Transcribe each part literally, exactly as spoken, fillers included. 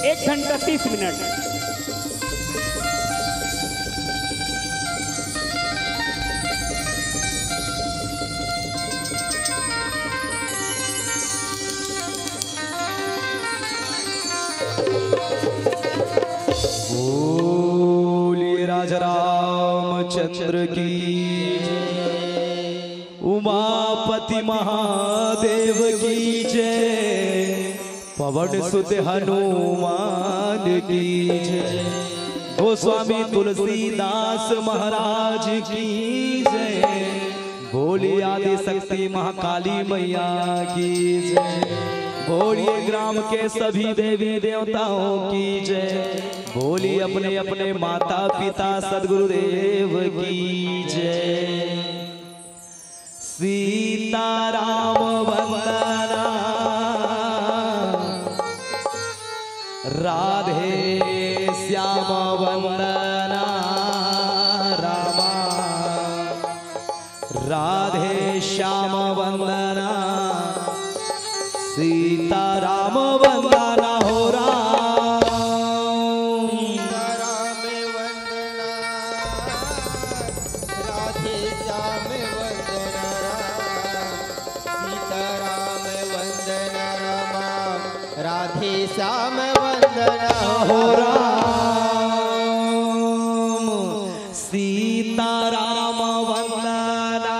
एक घंटा तीस मिनट। बोलिए राजा रामचंद्र की जय, उमापति महादेव की जय, पवन सुत हनुमान की जय, गोस्वामी तुलसीदास महाराज की जय। बोलिए आदि शक्ति महाकाली मैया की जय। बोलिए ग्राम के सभी देवी देवताओं की जय। बोलिए अपने अपने माता पिता सदगुरुदेव की जय। सीताराम वंदना, राधे श्याम वंदना, रामा राधे श्याम वंदना, सीताराम वंदना हो राम। सीताराम वंदना, राधे श्याम वंदना राम। सीताराम वंदना राम, राधे श्याम वंदना हो राम। सीताराम वंदना,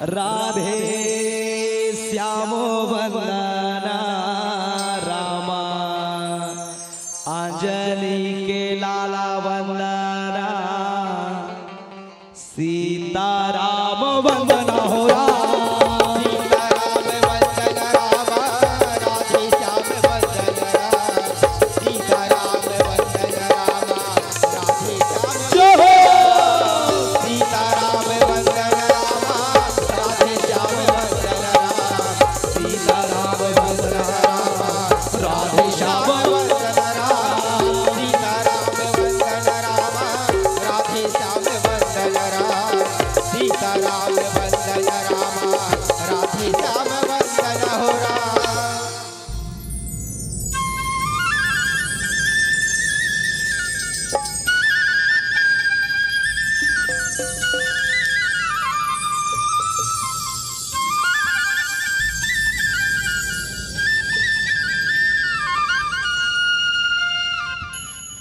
राधे श्याम वंदना रामा, अंजनी के लाला वंदना, सीताराम वंदना हो राम। सीताराम वंदन राम, राधे श्याम वंदन राम। सीताराम वंदन राम, राधे श्याम जय हो। सीताराम वंदन राम, राधे श्याम वंदन राम। सीताराम वंदन राम, राधे श्याम वंदन राम। सीताराम वंदन राम, राधे श्याम वंदन राम। सीताराम वंदन राम, राधे श्याम वंदन हो राम।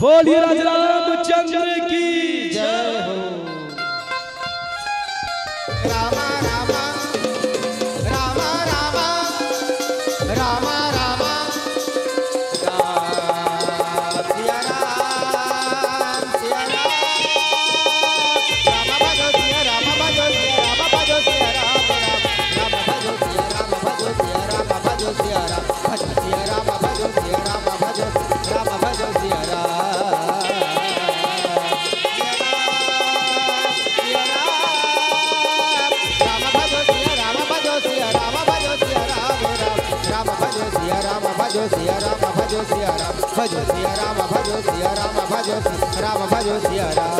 बोलिए राज रामचंद्र की जय हो। रामा रामा, रामा रामा, रामा रामा। सिया राम, सिया राम। राम भजो सिया राम, भजो सिया राम, भजो सिया राम, राम। राम भजो सिया राम, भजो सिया राम, भजो सिया राम। भजो सिया राम, भजो सिया राम, भजो सिया राम। सिया राम, सिया राम। राम भजो सिया राम, भजो सिया राम, भजो सिया राम, राम। राम भजो सिया राम, भजो सिया राम, भजो सिया राम। भजो सिया राम, भजो सिया राम, भजो सिया राम, भजो सिया राम।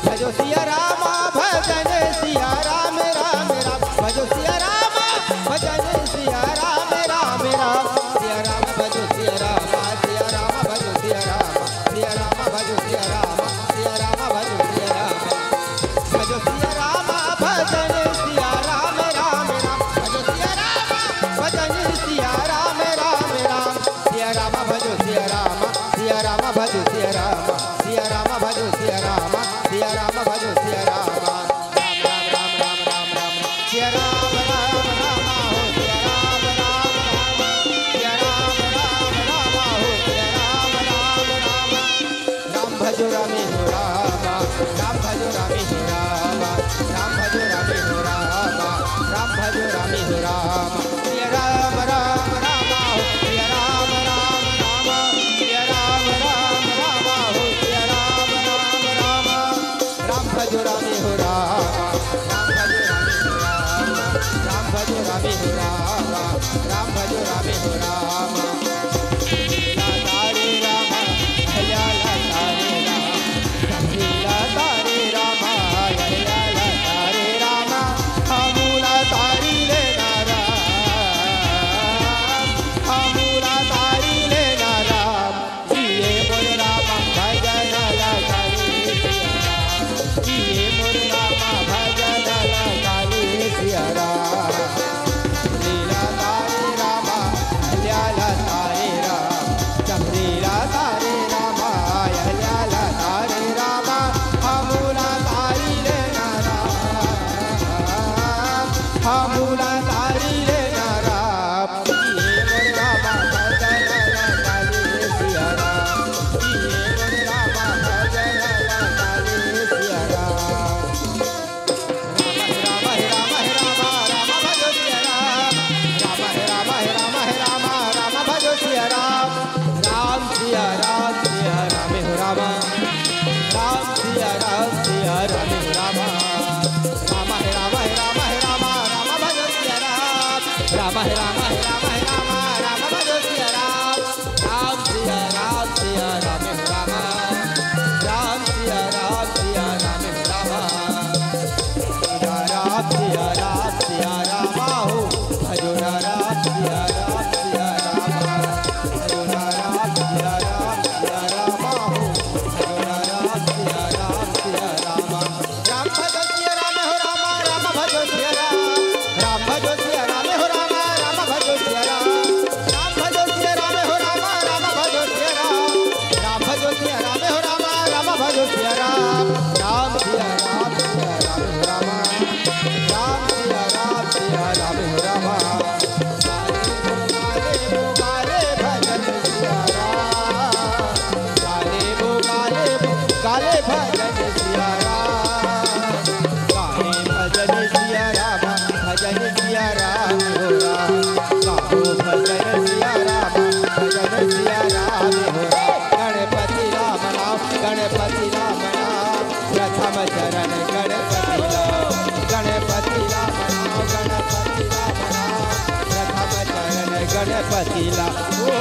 भजो सिया राम, भजन सिया राम, राम राम। भजो सिया राम, भजन सिया राम, राम राम। सिया राम भजो सिया राम, सिया राम भजो सिया राम, सिया राम भजो सिया राम, सिया राम भजो सिया राम। भजो सिया राम, भजन सिया राम, राम राम। भजो सिया राम, भजन सिया राम, राम राम। सिया राम भजो सिया राम, सिया राम भजो सिया राम, सिया राम भजो सिया राम, सिया राम भजो सिया राम। राम राम राम राम राम राम। सिया राम राम राम हो। राम हे राम हे राम हे राम, राम भजो सिया राम। राम सिया राम सिया राम हो राम। राम सिया राम सिया राम हो राम। भजो ना राम सिया राम सिया राम हो। भजो ना राम सिया राम सिया राम। भजो ना राम सिया राम सिया राम हो। भजो ना राम सिया राम सिया राम। राम भजो सिया राम हो राम, राम भजो सिया राम। राम भजो सिया राम हो राम, राम भजो सिया राम। राम भजो सिया राम हो राम, राम भजो सिया राम। राम भजो सिया राम हो राम, राम भजो सिया राम। राम सिया राम सिया राम हो राम। राम सिया राम सिया राम हो राम। गाले गाले भजन सिया राम। गाले गाले गाले भजन सिया राम। गाले भजन सिया राम, भजन सिया राम हो राम। गाओ भजन सिया राम, भजन सिया राम हो राम। गणपति राम नाम, गणपति राम नाम। प्रथम चरण गणपति राम, गणपति राम नाम, गणपति राम नाम। प्रथम चरण गणपति राम, ओ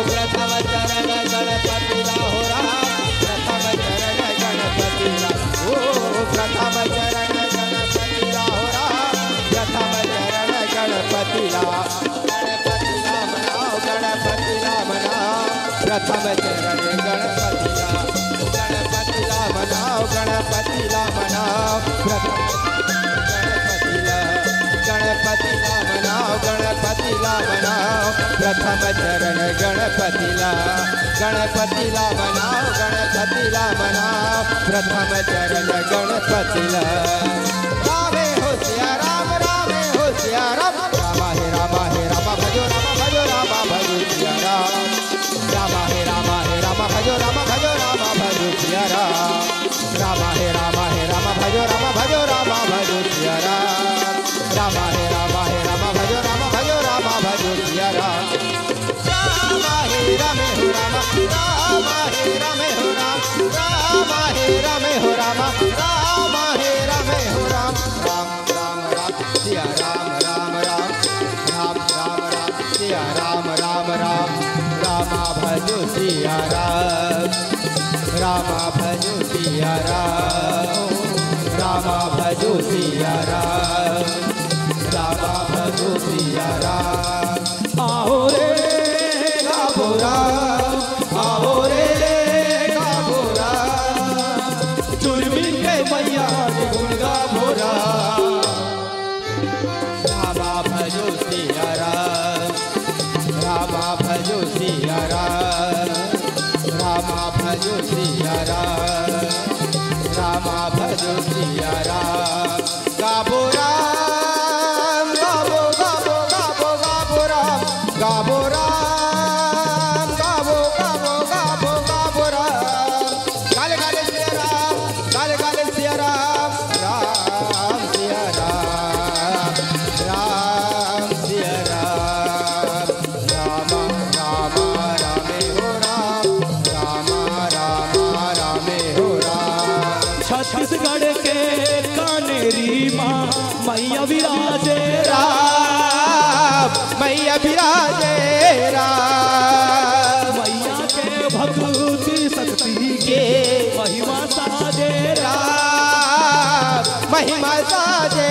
प्रथम चरण गणपति राम हो राम। प्रथम चरण गणपति राम, ओ प्रथम चरण गणपति राम हो राम। प्रथम चरण गणपति राम। गणपति राम नाम, गणपति राम नाम। प्रथम चरण गणपति राम। गणपति राम नाम, गणपति राम नाम। प्रथम गणपति राम। गणपति राम नाम, गणपति राम नाम। प्रथम चरण गणपति राम। गणपति राम नाम, गणपति राम नाम। प्रथम चरण गणपति राम। रामे हो सिया राम, रामे हो सिया राम। राम हे राम हे राम भजो राम भजो राम भजो सिया राम। राम हे राम हे राम भजो राम भजो राम भजो सिया राम। राम हे राम हे राम भजो राम भजो राम भजो सिया राम। राम हे राम हे राम भजो राम भजो राम भजो सिया राम। राम हे राम हो राम, राम हे राम हो राम, राम हे राम हो राम, राम हे राम हो राम। राम राम राम सिया राम, राम राम राम, राम राम सिया राम, राम राम। रामा भजो सिया राम, रामा भजो सिया राम, रामा भजो सिया राम, रामा भजो सिया राम। आओ रे गाबो राम, आओ रे गाबो राम, जुर्मिल के मैया के गुण गाबो राम। रामा भजो सिया राम, रामा भजो सिया राम, रामा भजो सिया राम, रामा भजो सिया राम। गाबो राम, गाबो, गाबो, गाबो, गाबो राम, गाबो राम, गाबो, गाबो, गाबो, गाबो राम। गाले गाले सिया राम, गाले गाले सिया राम, राम सिया राम, राम सिया राम। रामा रामा रामे हो राम, रामा रामा रामे हो राम। छत्तीसगढ़ के कानेरी माँ मैया विराजे राम, मैया विराजे राम। मैया के भक्ति शक्ति के महिमा साजे राम, महिमा साजे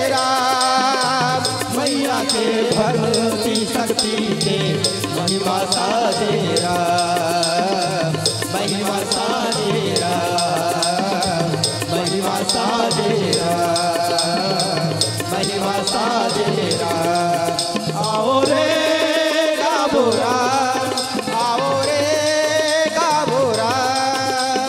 राम। मैया के भक्ति शक्ति के महिमा साजे राम, महिमा साजे राम, महिमा साजे राम, महिमा साजे राम। आओ रे गाबो राम, आओ रे गाबो राम,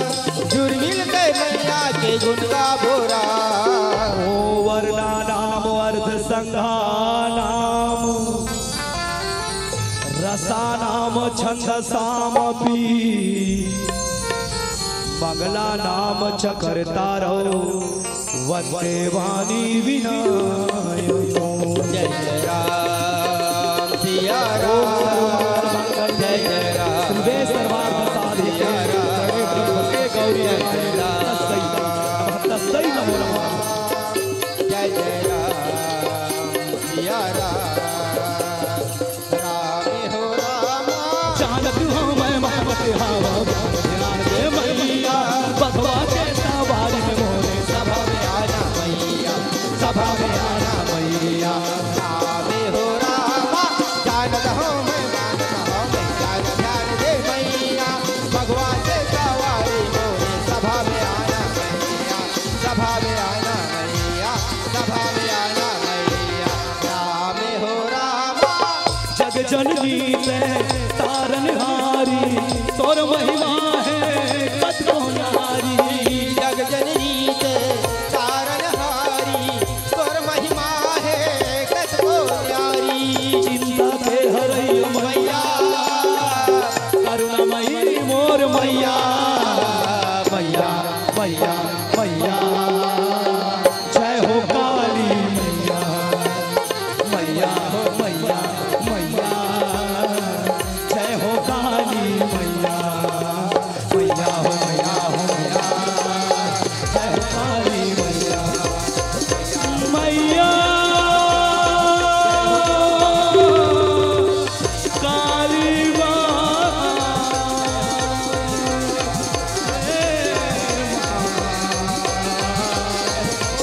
जुर्मिल के मैया के गुण गाबो राम। ओ वरना नाम अर्थ संघा नाम, रसा नाम छंदसामपि, मंगला नाम च कर्तारौ, वंदे वाणी विनायकौ। जय जय राम सिया राम, जय जय राम। सुबह सर्वार्थ साधिके, सिया राम। शरणे त्र्यंबके गौरी नारायणी नमस्तस्यै, नमस्तस्यै नमो नमः। जय जय राम सिया राम। जननी ते तारनहारी, तोर महिमा हे कतको न्यारी। जग जननी ते तारनहारी, तोर महिमा हे कतको न्यारी। चिंता के हरई मैया, करुणामयी मोर मैया, मैया, मैया, मैया। जय हो काली मैया, मैया हो मैया, मैया। जय हो काली मैया, मैया हो मैया हो मैया। जय हो काली मैया, मैया काली माँ।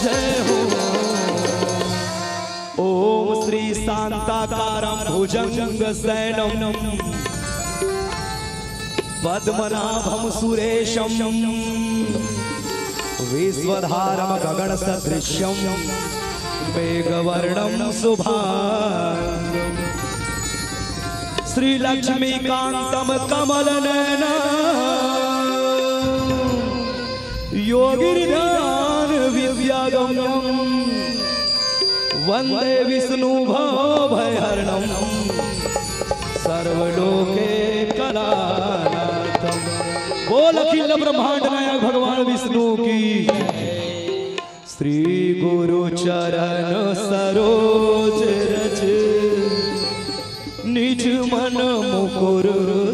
जय हो। ओम श्री शांताकारं भुजंग शयनं पद्मनाभं सुरेशं विश्वधारं गगन सदृशं मेघवर्णं शुभांगं श्री लक्ष्मीकांतं कमल नैना योगिर्ध्यान विद्यागम्यं वंदे विष्णु भव भय हरणं सर्वलोके कलानाथं। बोल अखिल ब्रह्मांड नायक भगवान विष्णु की। श्री गुरु चरण सरोज रज निज मन मुकुर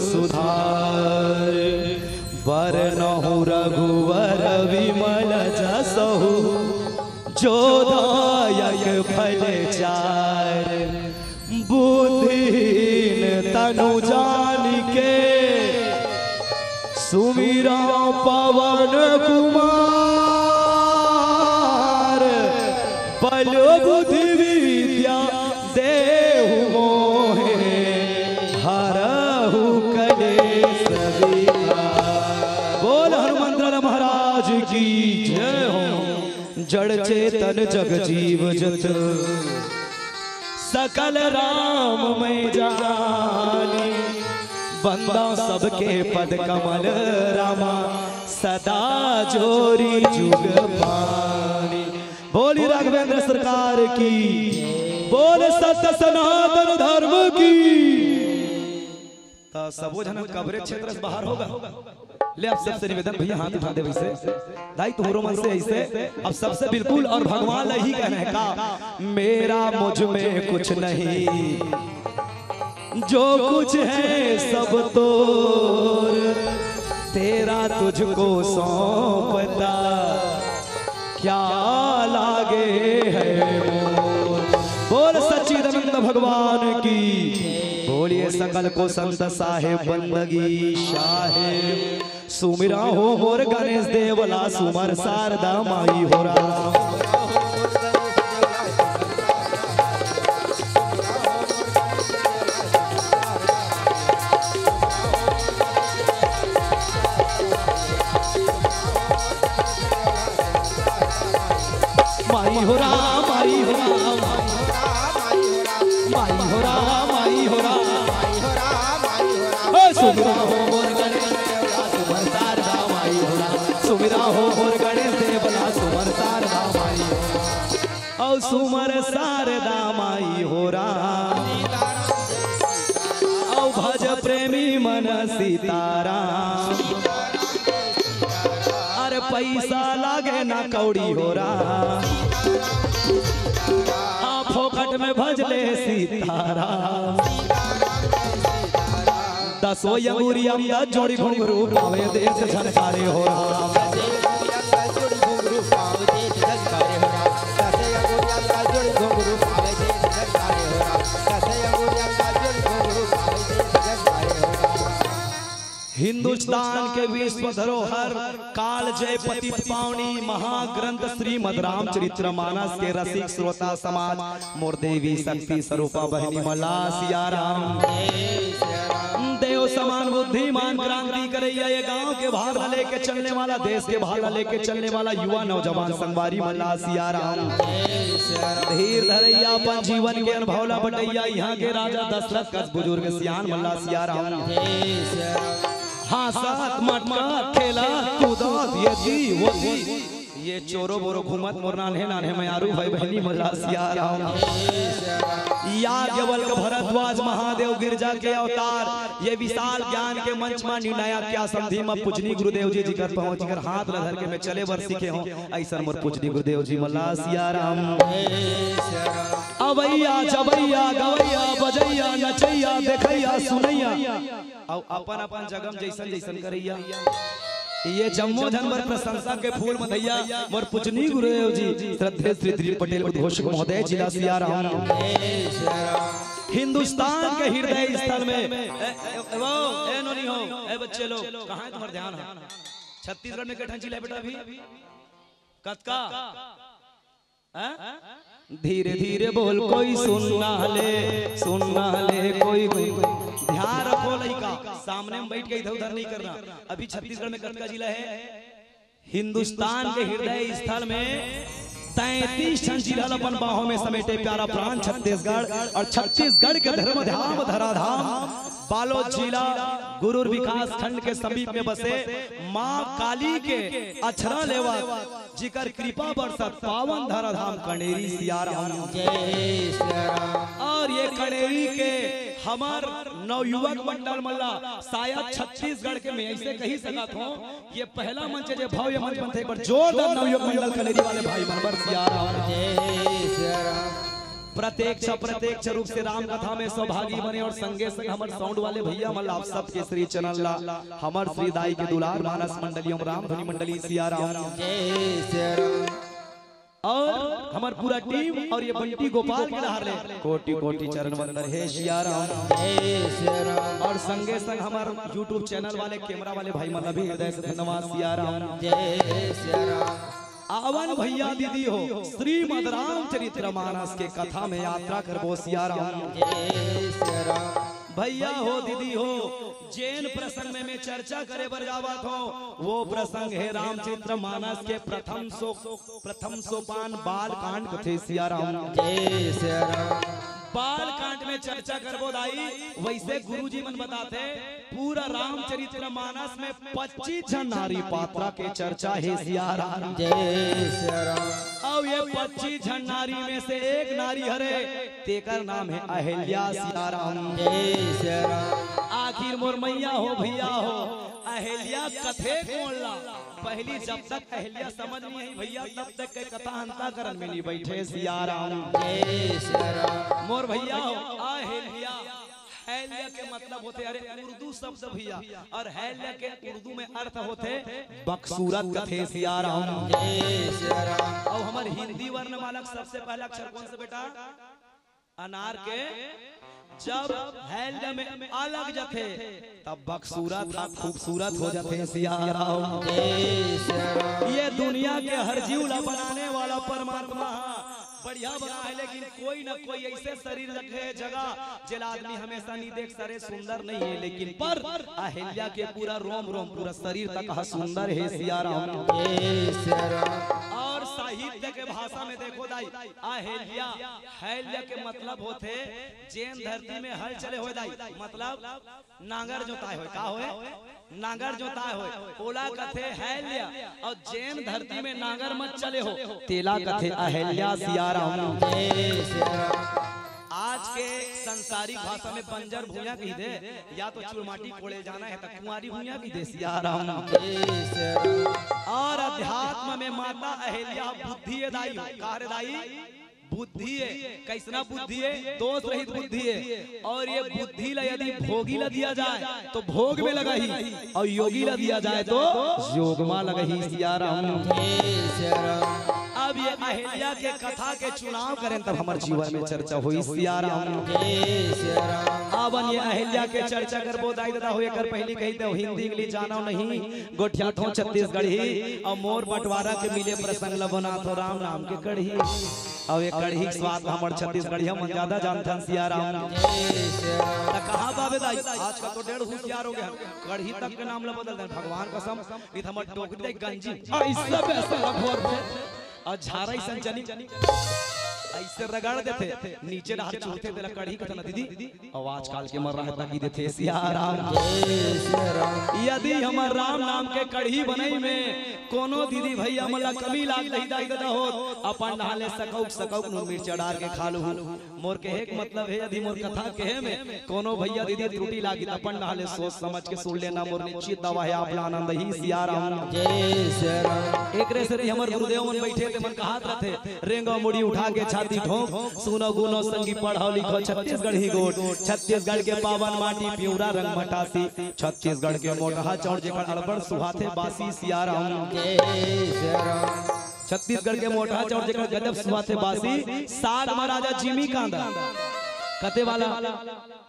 सुधार। बरनहु रघुवर विमल जसहु जो दायक फल चार। बुद्धिहीन तनु जानिके सुमिरा पवन कुमार। बल बुद्धि विद्या देहु मोहे हरहु कलेस विकार। बोल हनुमंत लाल महाराज की जय हो। जड़ चेतन जग जीव जत सकल राम मैं जानी। बंदा सबके पद कमल रामा सदा जोरी जुग पानी। बोली राघवेंद्र सरकार की। बोल सत्य सनातन धर्म की। त सबो झन कवरेज क्षेत्र से बाहर होगा। ले, अब सबसे निवेदन भैया, हाथ उठा दे वैसे। दाई, तुहरो मन से ऐसे, अब सबसे बिल्कुल, और भगवान ला ही कहना है का, मेरा मुझ में कुछ नहीं, जो कुछ है सब तोर, तेरा तुझको सौंपता क्या लागे है मोर। बोल सच्चिदानंद भगवान की। बोलिए सकल को संत साहेब बंदगी साहेब। सुमिरा हो मोर गणेश देवला सुमर शारदा माई हो राम। माई हो राम, माई हो राम, माई हो राम, माई हो राम। ओ सुमिरा हो मोर गणेश देवला, सुमर शारदा माई हो राम। सुमिरा हो मोर गणेश देवला, सुमर शारदा माई हो राम। ओ सुमर शारदा माई हो राम। ओ भज प्रेमी मन सीताराम। अरे पैसा लागे ना कौड़ी हो राम, आ फोकट में भज ले सीताराम। दसो अंगुरिया में दस जोड़ी घुंघरू पावे देश झनकारे हो राम। हिंदुस्तान के विश्व धरोहर कालजय पतित पावनी महाग्रंथ श्रीमद रामचरित्र मानस के रसिक श्रोता समाज, मोर देवी शक्ति स्वरूपा बहिनी मन ला सिया राम। देव समान बुद्धिमान क्रांति करइया, ये गांव के भार ला लेके चलने वाला, देश के भार ला लेके चलने वाला युवा नौजवान संगवारी मन ला सियाराम। धीर धरइया, अपन जीवन के अनुभव ला बटइया, इहाँ के राजा दशरथ कस बुजुर्ग सियान मन ला सियाराम। हाँ, साथ मटका खेला कूदा, ये दी वो दी। ये चोरो बोरो घूमत मोर नान्हे नान्हे मयारू भाई बहिनी मन ला सियाराम। याज्ञवल्क्य भरद्वाज महादेव गिरजा के अवतार, ये विशाल ज्ञान के मंच मा निर्णायक के आसंदी मा पूजनी गुरुदेव जी जिकर पहुँच कर हाथ ला धर के मैं चले बर सीखे हों, अइसन मोर पूजनी गुरुदेव जी मन ला सियाराम। अवैया जवैया गवैया बजैया नचैया देखैया सुनैया अउ अपन अपन जगह जइसन जइसन करैया। ये जम्मो झन बर प्रशंसा के फूल मधैया मोर पूजनी गुरुदेव जी श्रद्धेय श्री दिलीप पटेल उद्घोषक महोदय जी ला सियाराम। हिंदुस्तान के हृदय स्थल में ए, ए, ए, वो, ए नोनी हो, ए बच्चे लोग, कहाँ है तुम्हारा ध्यान है? छत्तीसगढ़ में कठन जिला है बेटा अभी? कतका? हैं? धीरे धीरे बोल, कोई सुनना ले, सुनना ले, कोई, कोई। ध्यान रखो लइका, सामने में बैठ के इधर उधर नहीं करना। अभी छत्तीसगढ़ में कतका जिला है? हिंदुस्तान के हृदय स्थल में तैंतीस ठन जिला ल अपन बाहों में समेटे प्यारा प्राण छत्तीसगढ़, और छत्तीसगढ़ के धर्म धाम धराधाम बालोद जिला गुरूर विकास खंड के समीप में बसे माँ काली के अछरा लेवा जिकर कृपा बरसत पावन धराधाम कनेरी सियाराम। जय सियाराम। और ये कनेरी के हमर नवयुवक मंडल मन ला शायद छत्तीसगढ़ के मैं ऐसे कही सकत हूँ, ये पहला मंच है जे भव्य मंच बनथे। एक बार जोरदार नवयुवक मंडल कनेरी वाले भाई मन बर सियाराम। जय सियाराम। प्रत्यक्ष अप्रत्यक्ष रूप से राम कथा में सौभागी बने और संगे संग हमर साउंड वाले भैया मन ला आप सबके श्री चैनल ला हमर श्री दाई के दुलार मानस मंडली एवं राम धुनी मंडली सियाराम। जय सियाराम। और हमर पूरा टीम और ये बंटी गोपाल के डहार ले कोटि कोटि चरण वंदन हे सियाराम। जय सियाराम। और संगे संग हमर YouTube चैनल वाले कैमरा वाले भाई मन ला भी हृदय से धन्यवाद सियाराम। जय सियाराम। आवन भैया दीदी हो, श्रीमद रामचरित्र मानस के कथा में यात्रा करबो सियाराम। जय सियाराम। भैया हो दीदी हो, जेन प्रसंग में मैं चर्चा करे बर जावत हूँ, वो प्रसंग है रामचरित्र मानस के प्रथम सो प्रथम सोपान बाल कांड कथे सियाराम। जय सियाराम। बाल कांड में चर्चा करबो दाई, वैसे गुरुजी मन बताथे पूरा रामचरित्र मानस में पच्चीस झन नारी पात्रा के चर्चा हे सियाराम। जय सियाराम। अउ ये पच्चीस झन नारी में से एक नारी हरे, तेकर नाम हे अहिल्या सियाराम। जय सियाराम। आखिर मोर मैया हो भैया हो, अहिल्या कथे कोन ला? पहली जब तक अहिल्या समझ नहीं आई भैया, तब तक के कथा अंताकरण में नहीं बैठे सियाराम। जय सियाराम। मोर भैया हो, अहिल्या, अहिल्या के मतलब होथे, अरे उर्दू शब्द भैया, और अहिल्या के उर्दू में अर्थ होथे बकसूरत कथे सियाराम। जय सियाराम। और हमर हिंदी वर्णमाला के सबसे पहला अक्षर कौन से बेटा? अनार के जब अहिल्या में अ लग जथे, तब बकसूरत हा खूबसूरत हो जथे सियाराम। जय सियाराम। ये दुनिया के हर जीव ला बनाने वाला परमात्मा हा बढ़िया बना है, लेकिन कोई ना कोई ऐसे शरीर रखे है जगह जेला आदमी हमेशा नहीं देख सरे सुंदर नहीं है, लेकिन पर अहिल्या के पूरा रोम रोम पूरा शरीर तक हा सुंदर है सियाराम। जय सियाराम। और साहित्य के भाषा में देखो दाई, अहिल्या, अहिल्या के मतलब होथे जेन धरती में हल चले होए दाई, मतलब नांगर जोताए होए, का होए? नांगर जोताए होए, ओला कथे अहिल्या। और जेन धरती में नांगर मत चले हो, तेला कथे अहिल्या सियाराम। जय सियाराम। आज के संसारिक भाषा में बंजर भुइयां कहि दे, या तो चुरमाटी कोड़े जाना है तो कुंवारी भुइयां कहि दे सियाराम। जय सियाराम। और अध्यात्म में माता अहिल्या बुद्धि ए दाई हो, का रे दाई? बुद्धि ए। कैसना बुद्धि ए? दोष रहित बुद्धि ए। और ये बुद्धि ला यदि भोगी ला दिया जाए तो भोग में लगही, और योगी ला दिया जाए तो योग मा लगही सियाराम। जय सियाराम। अब ये अहिल्या के कथा के चुनाव करें तब हमर जीवन में चर्चा होई सियाराम। जय सियाराम। अब ये अहिल्या के चर्चा करबो दाई ददा हो, एकर पहिली कही दे हिंदी इंग्लिश जानव नहीं, गोठियाथों छत्तीसगढ़ी। अउ मोर बंटवारा के मिले प्रसंग ल बनाथों राम नाम के कढ़ी। अउ ये कढ़ी के स्वाद हमर छत्तीसगढ़िया मन ज्यादा जानथन सिया राम। त कहा बाबे दाई, आजकल तो डेढ़ होशियार हो गया, कढ़ी तक के नाम ल बदल दे भगवान कसम। इत हमर टोकरी दाई गंजी ऐसा वैसा लखोर दे। अउ झारा अइसन चनी अइसे रगड़ देथे, नीचे डाहर चूहथे, तेला कढ़ी कथन दीदी। अउ आजकल के मन रहता की देथे सिया राम। यदि हमर राम नाम के कढ़ी बनई में कोनो दीदी भैया मन ला कमी लाग रही दाई ददा होत, अपन डाहर ले सकौक सकौक नून मिर्चा डार के खा लूहू। मोर कहे के मतलब हे, यदि मोर कथा कहे में कोनो भैया दीदी त्रुटि लागी, त अपन डाहर ले सोच समझ के सुन लेना। मोर निश्चित दावा हे, आप ला आनंद ही सिया राम। जय सिया राम। एकरे सेती हमर गुरुदेव मन बैठे ते मन कहत रथे, रेंगो मुड़ी उठा के छाती ठोंक, सुनो गुनो संगी पढ़ो लिखो छत्तीसगढ़ी गोठ। छत्तीसगढ़ के पावन माटी पिंवरा रंग मटासी, छत्तीसगढ़ के मोटहा चाउर जेकर अड़बड़ सुहाथे बासी सिया राम। जय सिया राम। छत्तीसगढ़ के मोटहा चाउर जेकर गजब सुहाथे बासी, साग म राजा जिमी कांदा। कते वाला?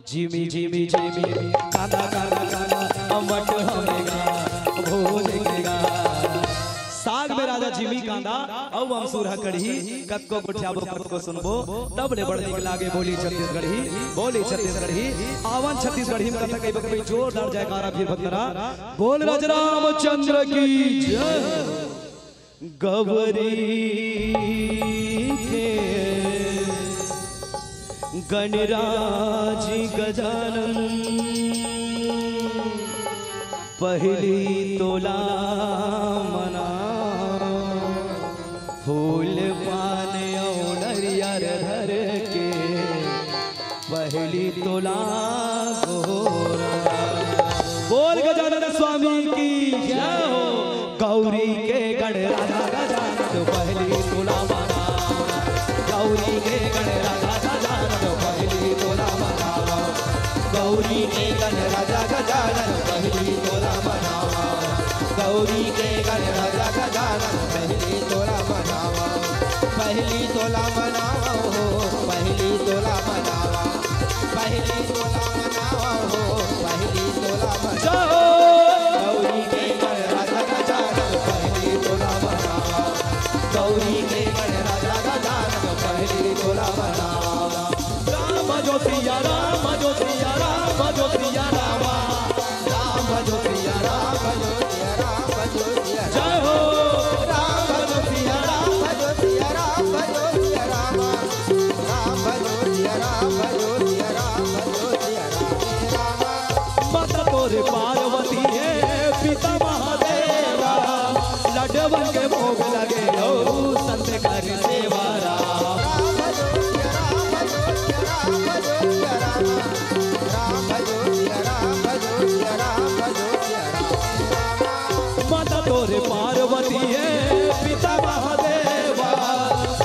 जिमी जिमी जिमी कांदा कांदा कांदा, अम्बट हमेगा भोज केगा। साग में राजा जिमी कांदा, अउ अमसूर ह कढ़ी, कतको गोठियाबो कतको सुनबो, तब ले बड़ निक लागे बोली छत्तीसगढ़ी, बोली छत्तीसगढ़ी। आवन छत्तीसगढ़ी में कथा कही बकबई जोरदार जयकारा फिर भक्तना। बोल राजा रामचंद्र की जय। गौरी के गणराज गजानन, पहली तोला मना, फूल पान अउ नरियर धर के, पहली तोला गोरा। बोल गजानन स्वामी की जय हो। गौरी के गण राजा गजानन पहली तोला मना, गौरी के गण राजा गजानन पहली तोला मना, गौरी के गण राजा गजानन पहली तोला मना, गौरी के गण राजा गजानन पहली तोला मनावा, पहली तोला मनावा हो, पहली तोला मनावा, पहली तोला मनावा हो, पहली तोला मनावा। गौरी के गण राजा गजानन पहली तोला मनावा, गौरी के गण राजा गजानन पहली तोला मनावा। राम भजो सिया राम, भजो सिया राम, भजो सिया राम। राम भजो सिया राम, भजो सिया राम, भजो सिया राम। जय हो। राम भजो सिया राम, भजो सिया राम, भजो सिया राम। राम भजो सिया राम, भजो सिया राम, भजो सिया राम। माता तोरे पार्वती हे, पिता महादेवा, लड्डवन के भोग लगे, ओ संत कर सेवा राम। राम भजो सिया राम, भजो सिया राम, भजो सिया राम। राम भजो सिया राम, भजो सिया राम, भजो सिया राम। माता तोरे पार्वती हे, पिता महादेवा,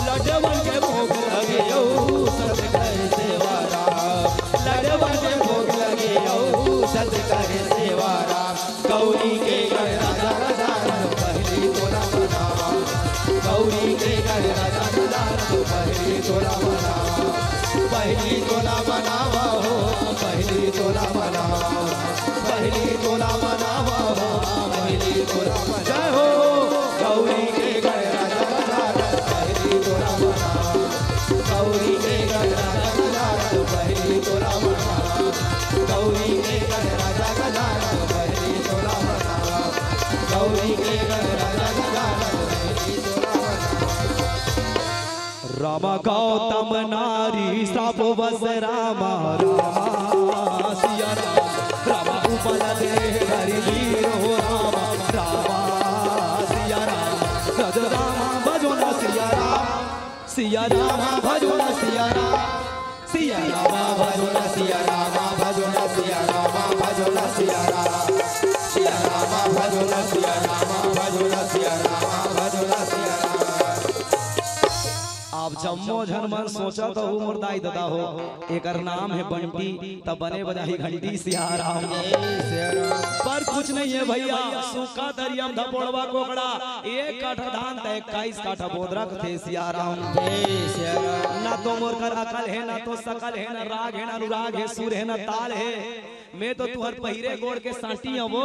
लड्डवन के भोग लगे, ओ संत कर सेवा राम। लड्डवन के भोग लगे, ओ संत कर सेवा राम। गौरी के गण राजा गजानन पहली तोला मनावा, गौरी के गण राजा गजानन पहली तोला मनावा, पहली तोला मनावा हो, पहली तोला मनावा, पहली तोला मनावा हो, पहली तोला मनावा। जय हो। गौरी के गण राजा गजानन पहली तोला मनावा, गौरी के गण राजा गजानन पहली तोला मनावा, गौरी के गण राजा गजानन पहली तोला मनावा, गौरी के गण राजा गजानन पहली तोला मनावा। रामा गौतम नारी श्राप बस रामा, रामा सिया राम, रामा उपल देह धरि लीन हो रामा, रामा सिया राम, रज रामा भजो न सिया राम, सिया रामा भजो न सिया राम, सिया रामा भजो न सिया रामा भजो न सिया रामा भजो न सिया राम, सिया रामा भजो न सिया रामा भजो न सिया रामा भजो न सिया राम। आप जम्मो झन मन सोचत हो मोर दाई ददा हो, एकर नाम हे बंटी, त बने बजाही घंटी सियाराम। पर कुछ नहीं है भैया, सूखा दरिया म धपोड़वा कोकड़ा, एक काठा धान त इक्कीस काठा बोदरा कथे सियाराम। ना तो मोर कर अकल हे, ना तो सकल हे, ना राग हे, ना अनुराग हे, सुर हे, ना ताल हे। मैं तो तुहर पहिरे गोड़ के सांटी हवो,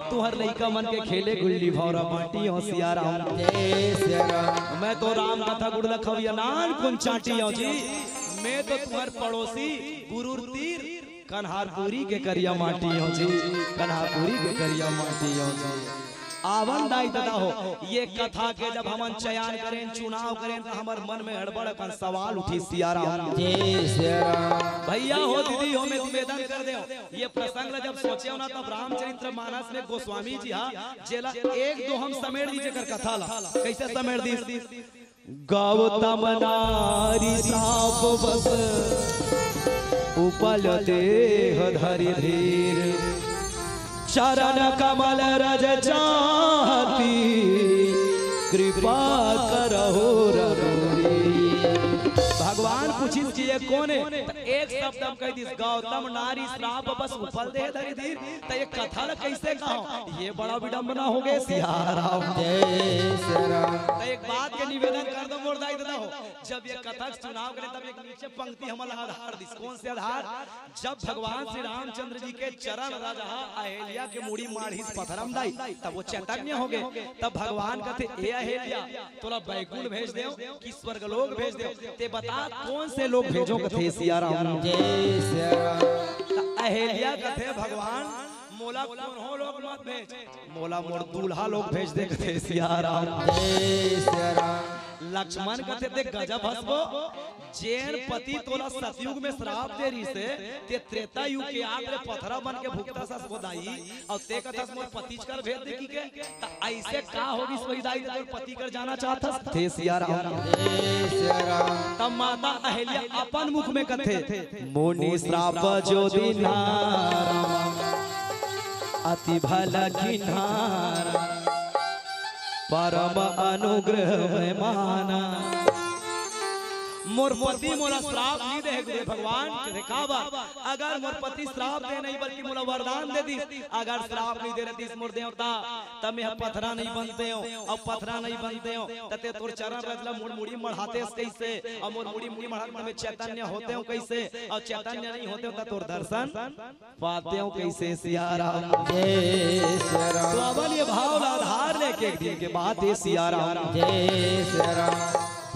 तुहर लइका मन के खेले गुल्ली भौरा बांटी हो सियाराम। मैं तो राम कथा गुड़ लखविया नान कुन चांटी हो जी। मैं तो तुहर पड़ोसी गुरुर तीर कन्हारपुरी के करिया माटी हो जी, कन्हारपुरी के करिया माटी हो जी। आवन दाई ददा हो, ये कथा के जब हमन चयन करें, चुनाव करें, तो हमर मन में हड़बड़ अकन सवाल उठी सियाराम। भैया हो, दीदी हो, मैं निवेदन कर दे, ये प्रसंग ला जब सोचे हो ना, तब रामचरित्र मानस में गोस्वामी जी हा जेला एक दो हम समेट दी जेकर कथा ला। कैसे समेट दी? गौतम नारी साप बस उपल देह धरि धीर, चरण कमल रज चाहती कृपा करहु रघुवीर। भगवान पूछिस कि ये कोन हे? त एक शब्द हम कह दिस, गौतम नारी श्राप बस उपल देह धरि धीर। त ये कथा ला कैसे कहो? ये बड़ा विडंबना हो गए सियाराम। त एक बात के निवेदन कर दो मोर दाई ददा हो, जब ये कथा के चुनाव करे तब एक नीचे पंक्ति हमला आधार दिस। कौन से आधार? जब भगवान श्री रामचंद्र जी के चरण रज हा अहिल्या के मुड़ी माढ़िस पथरा म दाई, तब वो चैतन्य हो गए। तब भगवान कथे, ए अहिल्या, तोला बैकुंठ भेज देव कि स्वर्गलोक भेज देव, ते बता कौन से लोक भेजो कथे सियाराम। त अहिल्या कथे, भगवान मोला कोनो लोक मत भेज, मोला मोर दूल्हा लोक भेज दे कथे सियाराम। लक्ष्मण कथे, ते गजब हसबो, जेन पति तोला सतयुग में श्राप दे रहिस हे, ते त्रेता युग के आग ले पथरा बन के भुगतस हसबो दाई, अउ ते कथस मोर पतिच कर भेज दे कहिके। त ऐसे का हो गिस वही दाई, तोर पति कर जाना चाहत हस? थे सियाराम। तब माता अहिल्या अपन मुख में कथे, मुनि श्राप जो दीन्हा राम, अति भला कीन्हा राम, परम अनुग्रह में माना। मोर पति मोला श्राप नहीं दे गुरु भगवान। कथे, काबर? अगर मोर पति श्राप दे नहीं, बल्कि मोला वरदान दे दिस, अगर श्राप नहीं दे रहतिस मोर देवता, तब मैं पथरा नहीं बनते हो, अब पथरा नहीं बनते हो, त ते तोर चरण रज ला मोर मुड़ी मढ़ातेस कैसे, और मोर मुड़ी मुड़ी मढ़ा त मैं चैतन्य होते हो कैसे, और चैतन्य नहीं होते हो त तोर दर्शन पाते हो कैसे सियाराम। तो अब ये भाव ला आधार लेके एक दिन के बात हे सियाराम।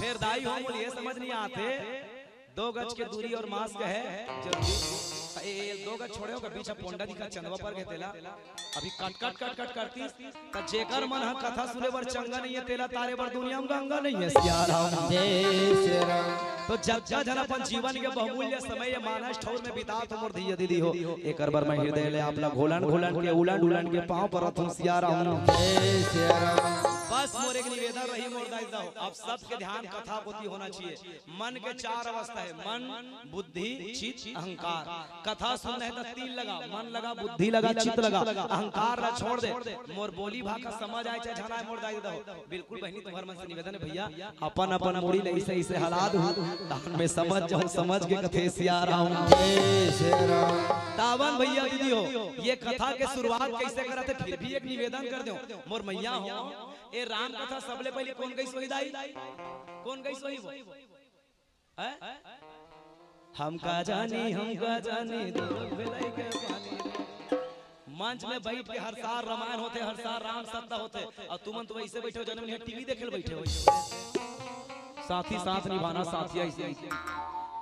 फिर दाई हो मोला ये समझ नहीं आते, दो गज के दूरी और मास्क है जरूरी। ए, ए, दो गज छोड़े हो, बीच में पोंडा दिखा, चंदवा पर गए तेला। अभी कट, कट, कट, कट करती, त जेकर मन ह कथा सुने बर चंगा नहीं है, तेला तारे बर दुनिया में गंगा नहीं है सियाराम। तो जब जब जन अपन जीवन के बहुमूल्य समय ये मानस ठौर में बिता, तो मोर धीया दीदी हो, एकर बर मैं हृदय ले आप ला घोलन घोलन के, उलन उलन के पाँव परत हूँ सियाराम। बस मोर एक निवेदन रही मोर दाई ददा हो, आप सबके ध्यान कथा कोती होना चाहिए। मन के चार अवस्था है, मन, बुद्धि, चित्त, अहंकार। कथा सुनना है त तीन लगा, मन लगा, बुद्धि लगा, चित्त लगा, अहंकार ला छोड़ दे। मोर बोली भाखा समझ आए चाहे झन आए, मोर दाई ददा हो, बिल्कुल बहिनी तुम्हर मन से निवेदन है भैया, अपन अपन मुड़ी ले ऐसे ऐसे हला दू, तहन मैं समझ जाऊं, समझ के कथे सियाराम। तावन भैया दीदी हो, ये कथा के शुरुआत कैसे करत हे, फिर भी एक निवेदन कर दो मोर मैया हो, ए राम कथा सबले पहले कौन गई सोही दाई? कौन गई सोही वो? हैं? हम का जानी, हम का जानी, दो भेलाई के पानी। मंच में बैठ के हर साल रामायण होते, हर साल राम सत्ता होते, और तुमन तो वैसे बैठे हो, जन्म नहीं टीवी देखे बैठे हो। साथी साथ निभाना, साथी ऐसे।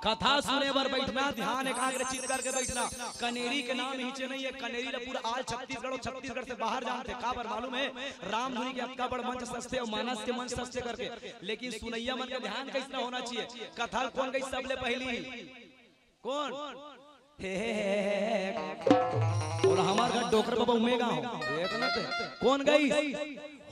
कथा सुने बर बैठना, ध्यान एकाग्र चित करके बैठना। कनेरी के नाम हिचे नहीं है, कनेरी ला पूरा आल छत्तीसगढ़ और छत्तीसगढ़ से बाहर जानते। काबर मालूम है? रामधुनी के अतका बड़ मंच सजथे और मानस के मंच सजथे करके। लेकिन सुनैया मन के ध्यान कैसना होना चाहिए? कथा कौन गई सबले पहली? कौन? हे, हे, हे, हे, हे। बोला, हमार घर डोकर बाबा उमेगा हो। देख ना ते। कौन गई?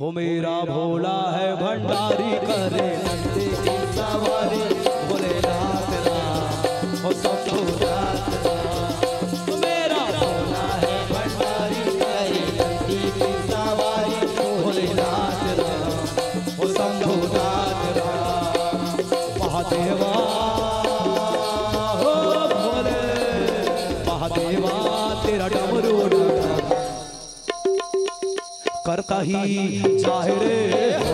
हो मेरा भोला है भंडारी, करे नंदी की सवारी, भोलेनाथ राम, हो शंभुनाथ राम। हो मेरा भोला है भंडारी, करे नंदी की सवारी, भोलेनाथ राम, हो शंभुनाथ राम। महादेव महादेवा तेरा डमरू डम करता ही जाए रे हो।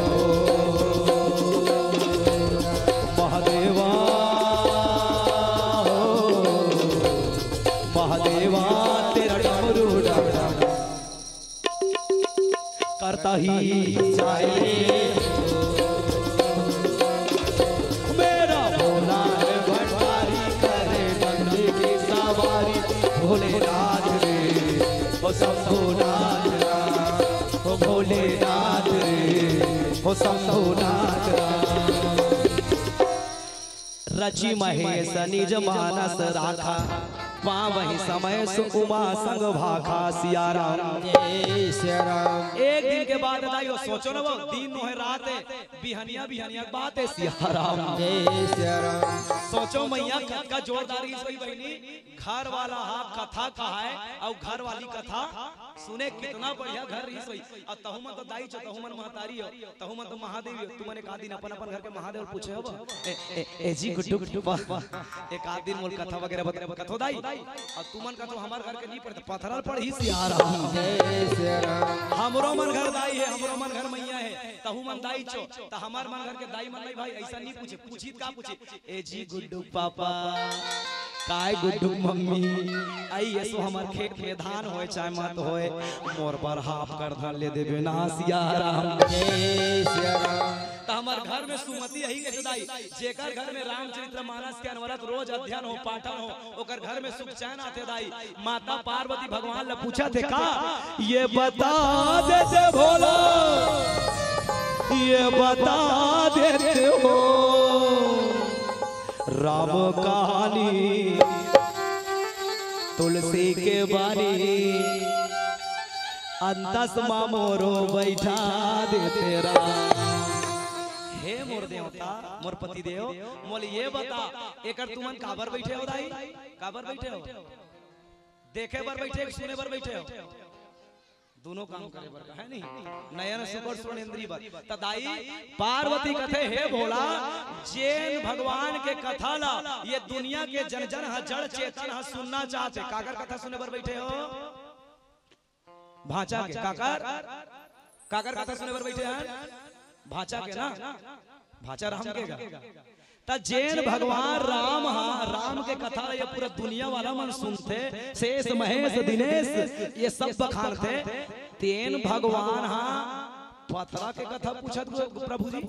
महादेवा हो, महादेवा तेरा डमरू डम करता ही जाए। मेरा भोला है भंडारी, करे डंडी की सवारी। भोलेनाथ रे, ओ शंभुनाथ राम, ओ भोलेनाथ रे, ओ शंभुनाथ राम। रचि महेश निज मानस राखा, पावहि समय सुकुमा संग भाखा। सिया राम। जय सिया राम। एक दिन के बात दाई हो, सोचो ना, वो दिन नोहे रात है, बिहनिया बिहनिया के बात है। सिया राम। जय सिया राम। सोचो मैया, कतका जोरदार रहिस होही बहिनी, घर वाला हा कथा कहाय अउ घर वाली कथा सुने, कितना बढ़िया घर रहिस होही। अउ तहू मन तो दाई चो, तहू मन महतारी हो, तहू मन तो महादेव हो, तुमन एक आध दिन अपन अपन घर के महादेव ल पूछे होबो, ए, ए, ए जी गुड्डू, गुड्डू, एक आध दिन मोला कथा वगैरह बता, कथो दाई। अउ तुमन कथो हमर घर के नहीं पढ़े, त पथरा ल पढ़ही। सिया राम। जय सिया राम। हमरो मन घर दाई हे, हमरो मन घर मैया हे, तहू मन दाई चो, त हमर मन घर के दाई मन नहीं भाई, अइसा नहीं पूछे, पूछही त का पूछही, ए जी गुड्डू पापा, काय गुड्डू मम्मी, अई एसो हमर खेत में धान होय चाहे मत होय, मोर बर हाफ करधन ले देबे ना। सिया राम। जय सिया राम। त हमर घर में सुमति अही कहिथे दाई, जेकर घर में रामचरित्र मानस के अनवरत रोज अध्ययन हो, पाठन हो, ओकर घर में सुख चैन आथे दाई। माता पार्वती भगवान ल पूछथे का, ये बता देते भोला, ये बता देते हो राम कहानी, तुलसी के बानी, अंतस मा मोरो बैठा देते राम। हे मोर देवता, मोर पति देव, मोला ये बता, एकर तुमन काबर बैठे हो दाई? काबर बैठे हो? देखे बर बैठे हो कि सुने बर बैठे हो? दोनों काम करे बर का है नहीं? नयन सुख अउ सुनेंद्री बर। त दाई पार्वती कथे, हे भोला, जेन भगवान के कथा ला ये दुनिया के जन जन ह, जड़ चेतन ह सुनना चाहथे, काकर कथा सुने बर बैठे हो? भांचा के। काकर? काकर कथा सुने बर बैठे हन? भांचा के ना? भांचा राम के गा। त जेन भगवान राम हा, राम के कथा ल ये पूरा दुनिया वाला मन सुनथे, शेष महेश दिनेश ये सब बखानथे, तेन भगवान हा पथरा के कथा पूछत गो-, प्रभु जी,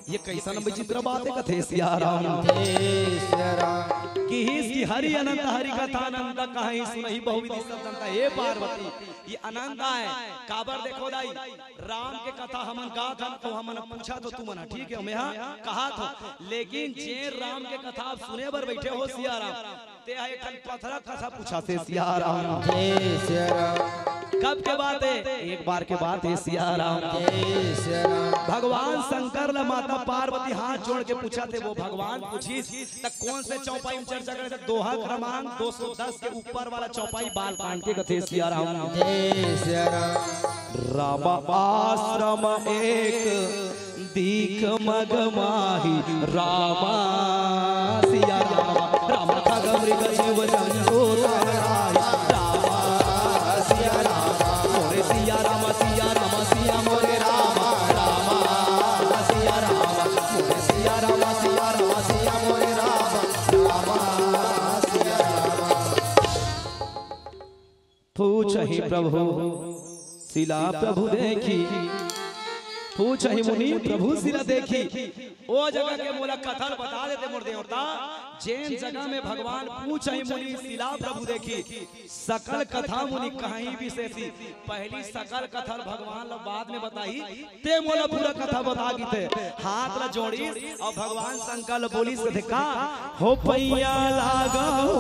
ये कइसन विचित्र बात हे? कथे सिया राम। जय सिया राम। किहिस कि हरि अनंत हरि कथा अनंत, कहाहीं सुनहीं बहुविधि सब जनता। हे पार्वती, ये अनंत आय, काबर देखो दाई, राम के कथा हमन गात हन, तो हमन पूछत हो तुमन, ठीक है, मैं हा कहत हो, लेकिन जे राम के कथा आप सुने बर बैठे हो सिया राम, ते हा एक ठन पथरा कथा पूछाथे सिया राम। जय सिया राम। कब के बात हे? एक बार के बात हे सिया राम। जय सिया राम। भगवान शंकर ला माता पार्वती हाथ जोड़ के पूछाथे, वो भगवान पूछिस, त कोन से चौपाई में चर्चा करे? त दोहा क्रमांक दो सौ दस के ऊपर वाला चौपाई बालकांड के कथे सिया राम। जय सिया राम। राम आश्रम एक दीख मग माही रामा। सिया राम, राम खग मृग जीव जंतु ताहि। रामा, सिया राम, मोरे सिया राम, सिया राम, सिया मोरे रामा, रामा, सिया राम, मोरे सिया राम, सिया राम, सिया मोरे रामा, रामा, सिया राम। पूछहि प्रभु सिला प्रभु देखी, पूछहि मुनि प्रभु सिला देखी। ओ जगह के मोला कथा ल बता देते मोर देवता, जेन जगह में भगवान पूछहि मुनि सिला प्रभु देखी, सकल कथा मुनि कहाहीं बिसेसी। पहली सकल कथा ल भगवान ल बाद में बताही, ते मोला पूरा कथा बता गिथे। हाथ ला जोड़िस अउ भगवान शंकर ल बोलिस कथे का, हो पैया लागा हो,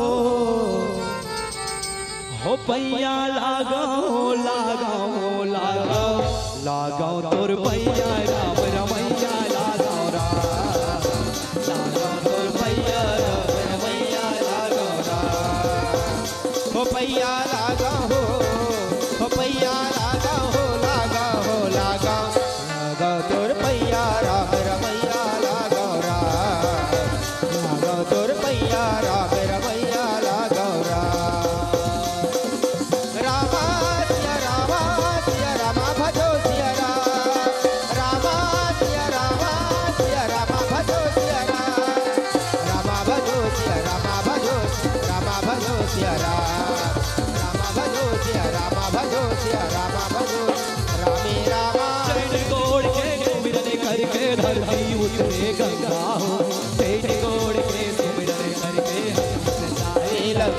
हो पैया लागा हो, लागा हो, लागा हो, लागा हो तोर पैया राम रमैया लागा हो राम, लागा हो तोर पैया राम रमैया लागा हो राम। हो पैया लागा हो, हो पैया लागा हो, लागा हो, लागा। लागा तोर पैया राम रमैया लागा राम। लागा तोर पैया राम रमैया लागा राम।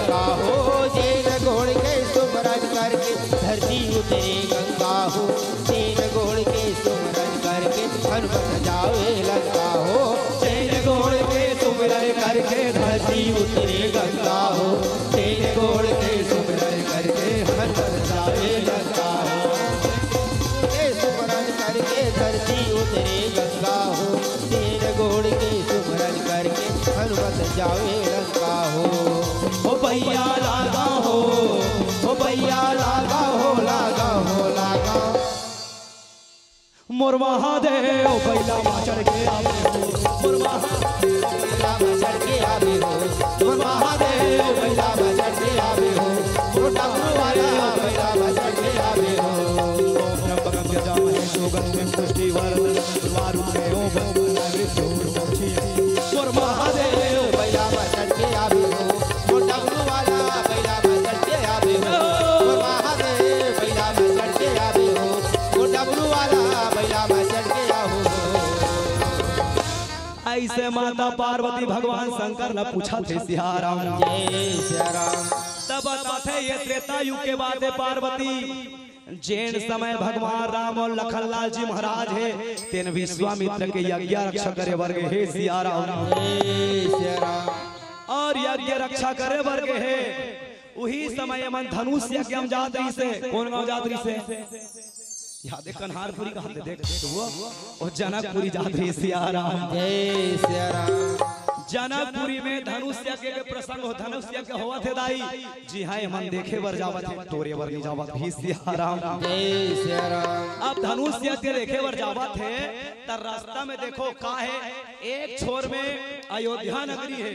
का हो, जेन गोड़ के सुमरन करके धरती उतरे गंगा हो, जेन गोड़ के सुमरन करके हनुमत जावे लंका हो, जेन गोड़ के सुमरन करके धरती उतरे गंगा हो, जेन गोड़ के सुमरन करके हनुमत जावे लंका हो। के सुमरन करके धरती उतरे गंगा हो, तेन गोड़ के सुमरन करके हनुमत जावे लंका हो। ओ भैया लागा हो, ओ भैया लागा हो, लागा हो, लागा। मोर महादेव बैला मा चढ़ के आवे हो, मोर महादेव बैला मा चढ़ के आवे हो, मोर महादेव बैला मा चढ़ के आवे हो, मोर डमरू वाला बैला मा चढ़ के आवे हो। ओम त्र्यंबकम यजामहे सुगंधिम पुष्टिवर्धनम उर्वारुकमिव बंधनान् मृत्योर्मुक्षीयते। मोर महादेव बैला मा चढ़ के आवे हो, मोर डमरू वाला बैला मा चढ़ के आवे हो, मोर महादेव बैला मा चढ़ के आवे हो, मोर डमरू वाला बैला मा चढ़ के आवे हो। अइसे माता पार्वती भगवान शंकर ला पूछत हे सियाराम। जय सियाराम। तब बताथे ये त्रेता युग के बात हे पार्वती, जेन समय भगवान राम अउ लखन लाल जी महाराज हे, तेन विश्वामित्र के यज्ञ रक्षा करे बर गे हे सियाराम। जय सियाराम। अउ यज्ञ रक्षा करे बर गे हे, उही समय एमन धनुष यज्ञ म जात रहिसे। कोन गांव जात रहिसे? याद हे कन्हारपुरी कहाथे, देख तो वो, ओ जनकपुरी जात रहिसे सियाराम। जय सियाराम। जनकपुरी में धनुष यज्ञ के प्रसंग हो, धनुष यज्ञ होवत हे दाई। जी हाँ, एमन देखे बर जावत हे, टोरे बर नइ जावत हे सियाराम। जय सियाराम। अब धनुष यज्ञ देखे बर जावत हे, त रास्ता में देखो का हे, एक छोर में अयोध्या नगरी हे,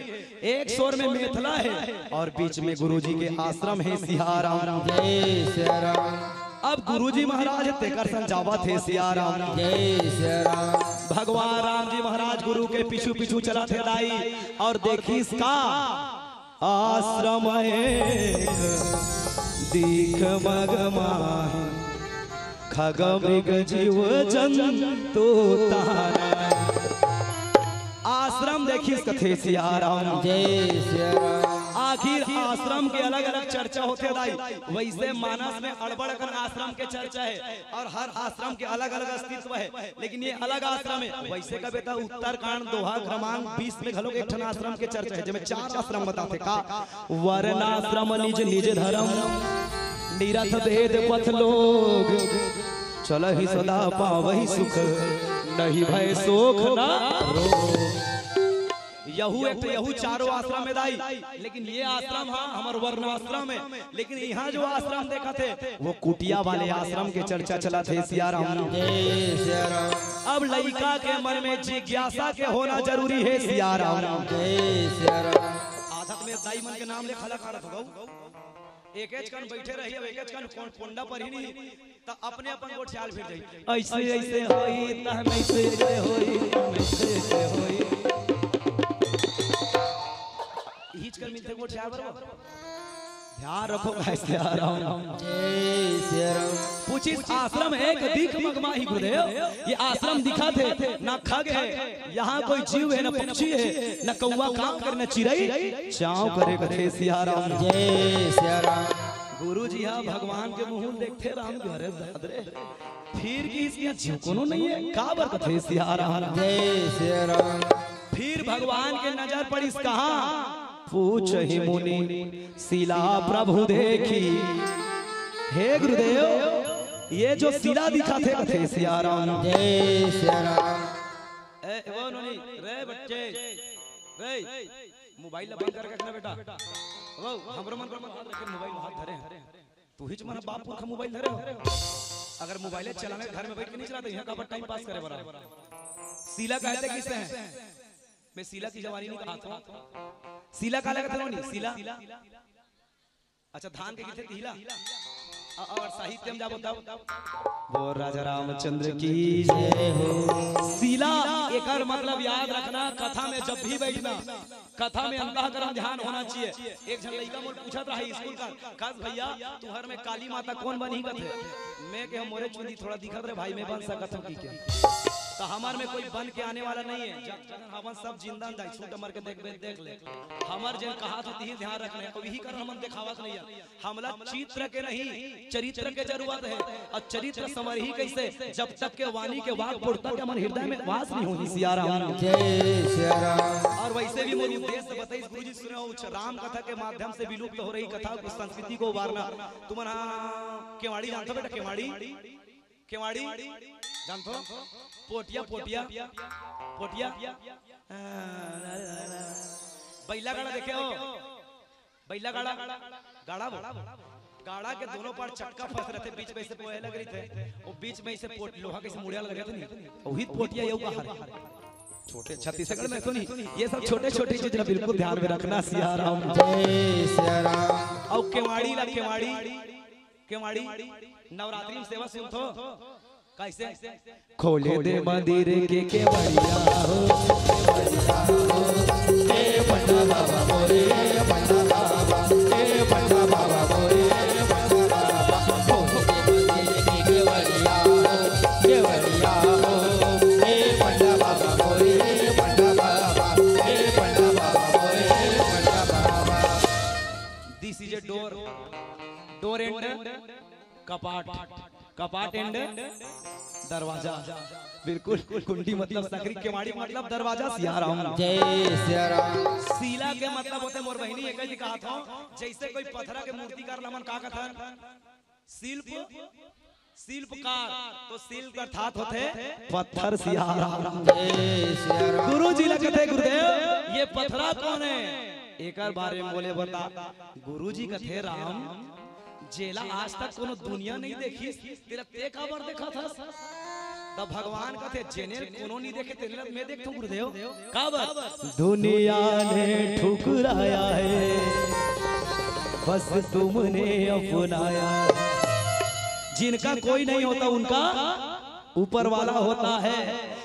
एक छोर में मेथला हे अउ बीच में गुरुजी के आश्रम हे सियाराम। जय सियाराम। अब गुरुजी महाराज तेकर संग जावत हे सियाराम। जय सियाराम। भगवान राम जी महाराज गुरु के पीछू पीछू चलत हे दाई, अउ देखिस का आश्रम एक दीख मग माही, खग मृग जीव जंतु तहाना। आश्रम देखिस कथे सियाराम। जय सियाराम। आखिर आश्रम के अलग-अलग चर्चा होथे दाई, वइसे मानस में अड़बड़ अकन आश्रम के चर्चा हे अउ हर आश्रम के अलग-अलग अस्तित्व हे, लेकिन ये अलग आश्रम हे। वइसे कबे त उत्तरकांड दोहा क्रमांक बीस में घलो एक ठन आश्रम के चर्चा हे, जेमे चार आश्रम बताथे का, वर्णाश्रम निज निज धरम, निरथ भेद पथ लोग, चलहि सदा पावहि सुख, नहीं भय सोख न रोग। यहू एक ठो, यहू चारों आश्रम में दाई, लेकिन ये आश्रम हा हमर वर्णाश्रम हे, लेकिन इहाँ जो आश्रम देखत हे, वो कुटिया वाले आश्रम के चर्चा चलत हे सियाराम। जय सियाराम। अब लइका के मन में जिज्ञासा के होना जरूरी हे सियाराम। जय सियाराम। आदत में दाई मन के नाम ले खला करत हो गऊ। एकेच कन बइठे रही, अब एकेच कन कोन-, कोंडा पर ही नहीं, त अपने अपन गोठियाल फिर जाई। अइसे, अइसे होई, तहन अइसे, अइसे होई, तहन अइसे, अइसे होई। इहीच कन मिलथे गोठियाल बरोबर। ध्यान रखो, भाई सियाराम। जय सियाराम। पूछिस आश्रम एक दीख मग माही गुरुदेव, ये आश्रम दिखत हे, ना खग हे, यहाँ कोई जीव हे, ना पक्षी हे, ना कौवा कांव करे, ना चिरई चांव करे, कथे सियाराम। जय सियाराम। गुरु जी हा भगवान के मुंह देखथे राम जी, अरे दाद रे, फिर किहिस कि जीव कोनो नइ हे, काबर कथे सियाराम। जय सियाराम। फिर भगवान के नजर पड़िस कहाँ? पूछहि मुनि शिला प्रभु देखी। हे गुरुदेव, ये जो शिला दिखथे कथे सियाराम। जय सियाराम। ए, वो नोनी, रे बच्चे, रे, मोबाइल ला बंद करके रखना बेटा। वो, हमरो मन कर हाथ रखे, मोबाइल हाथ धरे हे। तुहीच मन बाप पुरखा मोबाइल धरे हो। अगर मोबाइल चलावे घर में बइठ के नइ चलाते, इहाँ काबर टाइम पास करे बर। शिला कहथे किसे हे? मैं शिला की जवानी नइ कहत हंव। शिला काला कथे नोनी? शिला। अच्छा, धान के कथे तिला। अ-, अगर साहित्य में जाबो तब, बोल राजा रामचंद्र की जय हो। शिला, एकर मतलब याद रखना, कथा में जब भी बइठना, कथा में अंतःकरण ध्यान होना चाहिए। एक झन लइका मोर पूछत रहा स्कूल का, "कस भैया, तुहर में काली माता कोन बनही?" कथे, मैं कहेंव, "मोरे चुंदी थोड़ा दिखत रहे भाई, मैं बन सकत हंव कि के?" तो हमर में कोई बन के आने वाला नहीं है। जब तक हमन सब जिंदा न जाए, छूट हमर के देख, देख ले। हमर जेन कहा तो तिही ध्यान रखने, अब यही कर हमन देखावत नहीं है। हमला चित्र के नहीं, चरित्र के जरूरत है। और चरित्र समरही कैसे? जब तक के वाणी के वाक पुरता के हमन हृदय में वास नहीं होही। सिया राम। जय सिया राम। और वैसे भी मोर उद्देश्य बताइस गुरुजी, सुने हो, उच-, राम कथा के माध्यम से विलुप्त हो रही कथा को, संस्कृति को उबारना। तुमन हा केवाड़ी जानथो बेटा, केवाड़ी? केवाड़ी जानथो? पोटिया, पोटिया, पोटिया। बइला गाड़ा देखे हो? बइला गाड़ा, गाड़ा बोल। गाड़ा के दोनों पार चक्का फंस रहिथे, बीच में से पोहे लग रहिथे, वो बीच में से पोट, लोहा के से मुड़िया लग रहिथे नहीं, वही पोटिया यू कहा। छोटे छत्तीसगढ़ में तो नहीं, ये सब छोटे छोटे चीज ना बिल्कुल ध्यान में रखना। सिया राम। जय सिया राम। और केवाड़ी ला, केवाड़ी, केवाड़ी, नवरात्रि में सेवा सुनथो कैसे? खोले दे मंदिर के केवड़िया हो, केवड़िया हो, ए पंडा बाबा मोरे, पंडा बाबा, ए पंडा बाबा मोरे, पंडा बाबा, खोले दे मंदिर के केवड़िया हो, केवड़िया हो, ए पंडा बाबा मोरे, पंडा बाबा, ए पंडा बाबा मोरे, पंडा बाबा। This is a door, door and कपाट, कपाट and दरवाजा। बिल्कुल, कुंडी मतलब सकरी, केवाड़ी मतलब दरवाजा। सिया राम। जय सिया राम। शिला के मतलब होथे, मोर बहिनी, एक ही कहा था, जैसे कोई पथरा के मूर्तिकार ला हमन का कथन? शिल्प, शिल्पकार। तो शिल्प अर्थात होथे पत्थर। सिया राम। जय सिया राम। गुरु जी ला कथे, गुरुदेव, ये पथरा कौन है? एकर बारे में बोले बता। गुरु जी कथे, राम, जेला आज तक कोनो दुनिया नहीं देखिस, तेला ते काबर देखत हस? त भगवान कथे, जेने कोनो नहीं देखे, तेने ल मैं देखथंव गुरुदेव। काबर? दुनिया ने ठुकराया है, बस तुमने अपनाया। जिनका कोई नहीं होता, उनका ऊपर वाला होता है।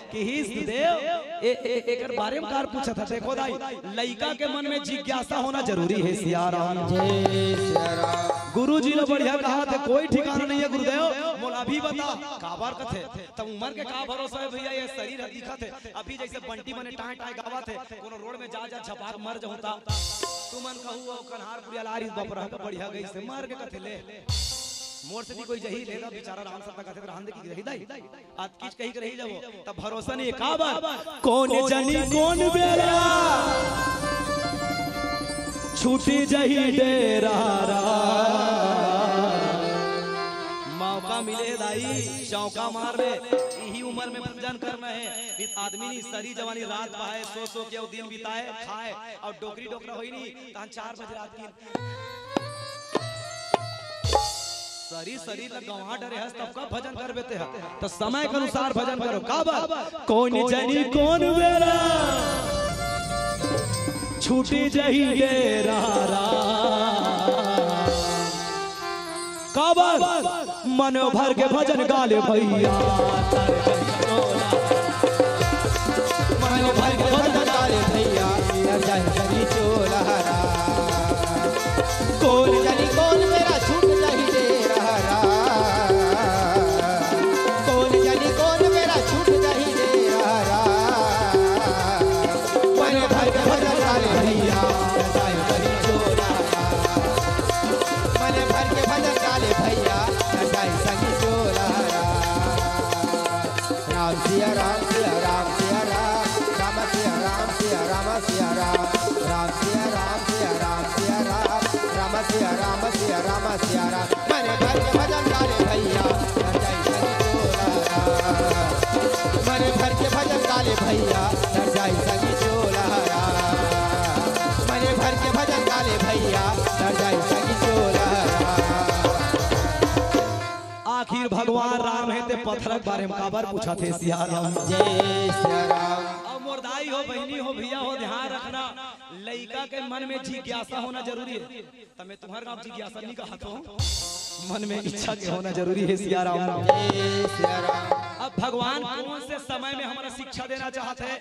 कि हे सुखदेव, ए, ए, एकर बारे में कार पूछत हे। देखो दाई, लइका के मन में जिज्ञासा होना जरूरी है। सिया राम। जय सिया राम। गुरु जी ने बढ़िया कहा थे, कोई ठिकाना नहीं है गुरुदेव, मोला अभी बता, काबर कथे? तब उम्र के का भरोसा है भैया, ये शरीर ह दिखत हे। अभी जैसे बंटी मने टाय टाय गावत हे, कोनो रोड में जा जा झपाक मर जाहूं ता। तुमन कहू, ओ कन्हारपुरिया लारी बपरा के बढ़िया गई से मर के कथे ले। मोर से भी कोई जही लेगा बेचारा राम सत्ता कथे रहन दे की रही दाई। अतकीच कही के रही जाबो, तब भरोसा नहीं है। काबर? कोन जनी कोन बेरा छूटी जही डेरा रा। मौका मिले दाई, चौका मार ले। इही उम्र में भजन करना है। इत आदमी नी सरी जवानी रात पाए, सो सो के वो दिन बिताए, खाए और डोकरी डोकरा होई नी, तहन चार बजे रात की सरी सरी ल गंवा डरे हस, तब का भजन करबे ते ह? त समय के अनुसार भजन करो। काबर? कोन जनी कोन बेरा छूटी जही डेरा रा। काबर? मन भर के भजन गाले भैया। मन भर के भजन गाले भैया, न जाए कभी चोला। कोन जनी कोन बेरा छूट जाही डेरा रा। कोन जनी कोन बेरा छूट जाही डेरा रा। मन भर के भजन गाले भैया, न जाए कभी चोला। मन भर के भजन गाले भैया, न जाए संगी चोला। राम सिया राम, सिया राम, सिया राम, राम सिया राम, सिया राम, सिया राम, राम सिया राम, सिया राम, राम सिया राम, सिया राम, सिया राम। मन भर के भजन गाले भैया, नचाई संगी चोला। मन भर के भजन गाले भैया, नचाई संगी चोला। मन भर के भजन गाले भैया, नचाई संगी चोला। आखिर भगवान राम हे ते पथरा के बारे में काबर पूछत हे सिया राम? जय सिया राम। अब मोर दाई हो, बहिनी हो, भैया हो, ध्यान रखना, लइका के मन में जिज्ञासा होना जरूरी हे। त मैं तुम्हर गाँव जिज्ञासा नहीं कहत हों, मन में इच्छा के होना जरूरी हे सिया राम। जय सिया राम। अब भगवान कौन से समय में हमारा शिक्षा देना चाहत हे?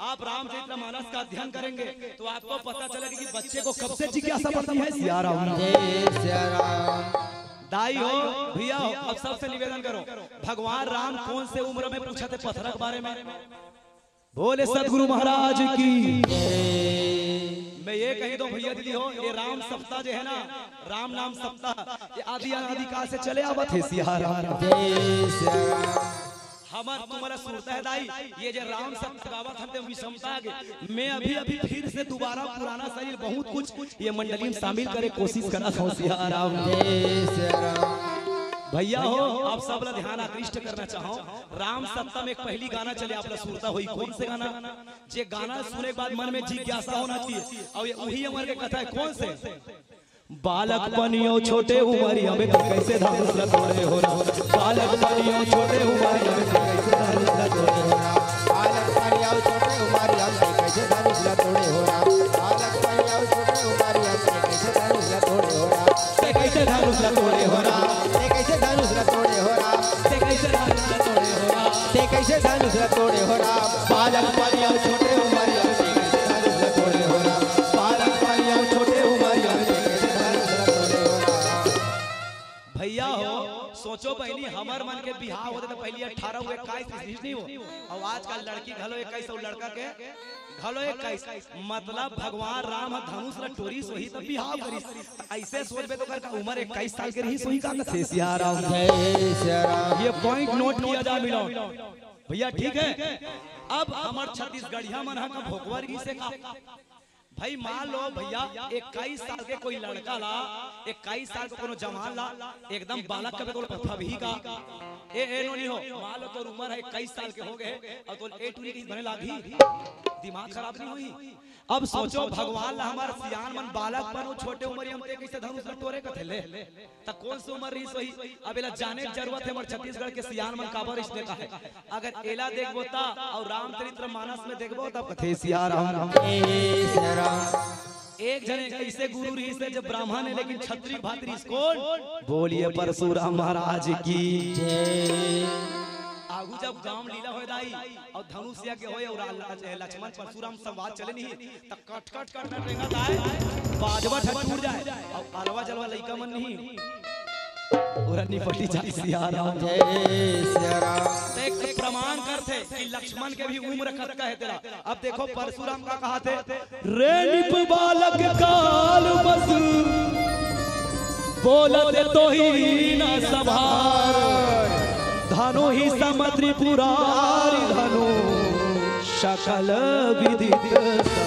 आप रामचरित मानस का अध्ययन करेंगे तो आपको पता चलेगा कि बच्चे को कब से जिज्ञासा बढ़ती है। सिया राम। जय सिया राम। दाई हो, भैया हो, अब सबसे निवेदन करो, भगवान राम कौन से उम्र में पूछा थे पथरा के बारे में? बोले सदगुरु महाराज की। मैं ये कही दूं भैया दीदी हो, ये राम सप्ताह जो है ना, राम नाम सप्ताह, ये आदि अनादि काल से चले आवत हे सिया राम। हमर तुम्हारा सुरता है दाई, ये जे राम सप्ताह गावत हन ते विषमता आगे। मैं अभी अभी फिर से दोबारा पुराना शरीर बहुत कुछ ये मंडली में शामिल करे कोशिश करत हूँ सिया राम। भैया हो, आप सब ला ध्यान आकृष्ट करना चाहूँ, राम सप्ताह में एक पहली गाना चले, आप ला सुरता होई कौन से गाना? जे गाना सुने के बाद मन में जिज्ञासा होना चाहिए, और ये वही हमर के कथा है। कौन से? बालक पनियो छोटे उमरिया में तू कैसे धनुष ल तोड़े हो राम। बालक पनियो छोटे उमरिया में तू कैसे धनुष ल तोड़े हो राम। बालक पनियो छोटे उमरिया में तू कैसे धनुष ल तोड़े हो राम। बालक पनियो छोटे उमरिया में तू कैसे धनुष ल तोड़े हो राम। ते कैसे धनुष ल तोड़े हो राम। ते कैसे धनुष ल तोड़े हो राम। ते कैसे धनुष ल तोड़े हो राम। ते कैसे धनुष ल तोड़े हो राम। बालक पनियो छोटे उमरिया में ते कैसे धनुष ल तोड़े हो राम। बालक पनियो छोटे उमरिया में ते कैसे धनुष ल तोड़े हो राम। भैया हो, सोचो बहिनी, हमर मन के बिहाव होते तो पहली अठारह हो, इक्कीस रिहिस नहीं हो, और आजकल लड़की घलो इक्कीस और लड़का के घलो इक्कीस। मतलब भगवान राम ह धनुष ल टोरिस होही त बिहाव करिस। त ऐसे सोचबे तो कर का उम्र इक्कीस साल के रहिस होही का कथे सिया राम। जय सिया राम। ये पॉइंट नोट किया जाए मिलो भैया, ठीक है। अब हमर छत्तीसगढ़िया मन ह का भोकवा रहिस हे का? भाई मान लो भैया, इक्कीस साल के कोई लड़का ला, इक्कीस साल के कोनो जवान ला एकदम बालक कबे को पथरा भी का? ए ए नोनी हो, मान लो तोर उम्र है इक्कीस साल के हो गए और तोर ए टूरी कहीं बने लागी, दिमाग खराब नहीं हुई? अब सोचो भगवान ला हमर सियान मन बालक पन छोटे उम्र में ते कैसे धनुष ल टोरे कथे ले? त कौन से उम्र रहिस होही? अब एला जाने के जरूरत है, हमर छत्तीसगढ़ के सियान मन काबर इसने का है। अगर एला देखबो त और रामचरित्र मानस में देखबो तब कथे सिया राम। ए सिया राम। एक जने कैसे गुरु रहिस हे जब ब्राह्मण है लेकिन छत्री भात रहिस कौन? बोलिए परशुराम महाराज की। जय। आगू जब गांव लीला होय दाई और धनुष यज्ञ होय और ला-, ला-, लक्ष्मण परशुराम संवाद चले नहीं त कट कट कट कट रेंगत आए, बाजवा ठा टूट जाए और अलवा जलवा लइका मन नहीं। पूरा निपटी जाए सिया राम। जय सिया राम। त एक प्रमाण करथे कि लक्ष्मण के भी उम्र कतका है तेरा। अब देखो परशुराम का कहा थे, रे निप बालक काल बस बोलत तो ही न सभार, धनु ही सम त्रिपुरारी धनु सकल विदित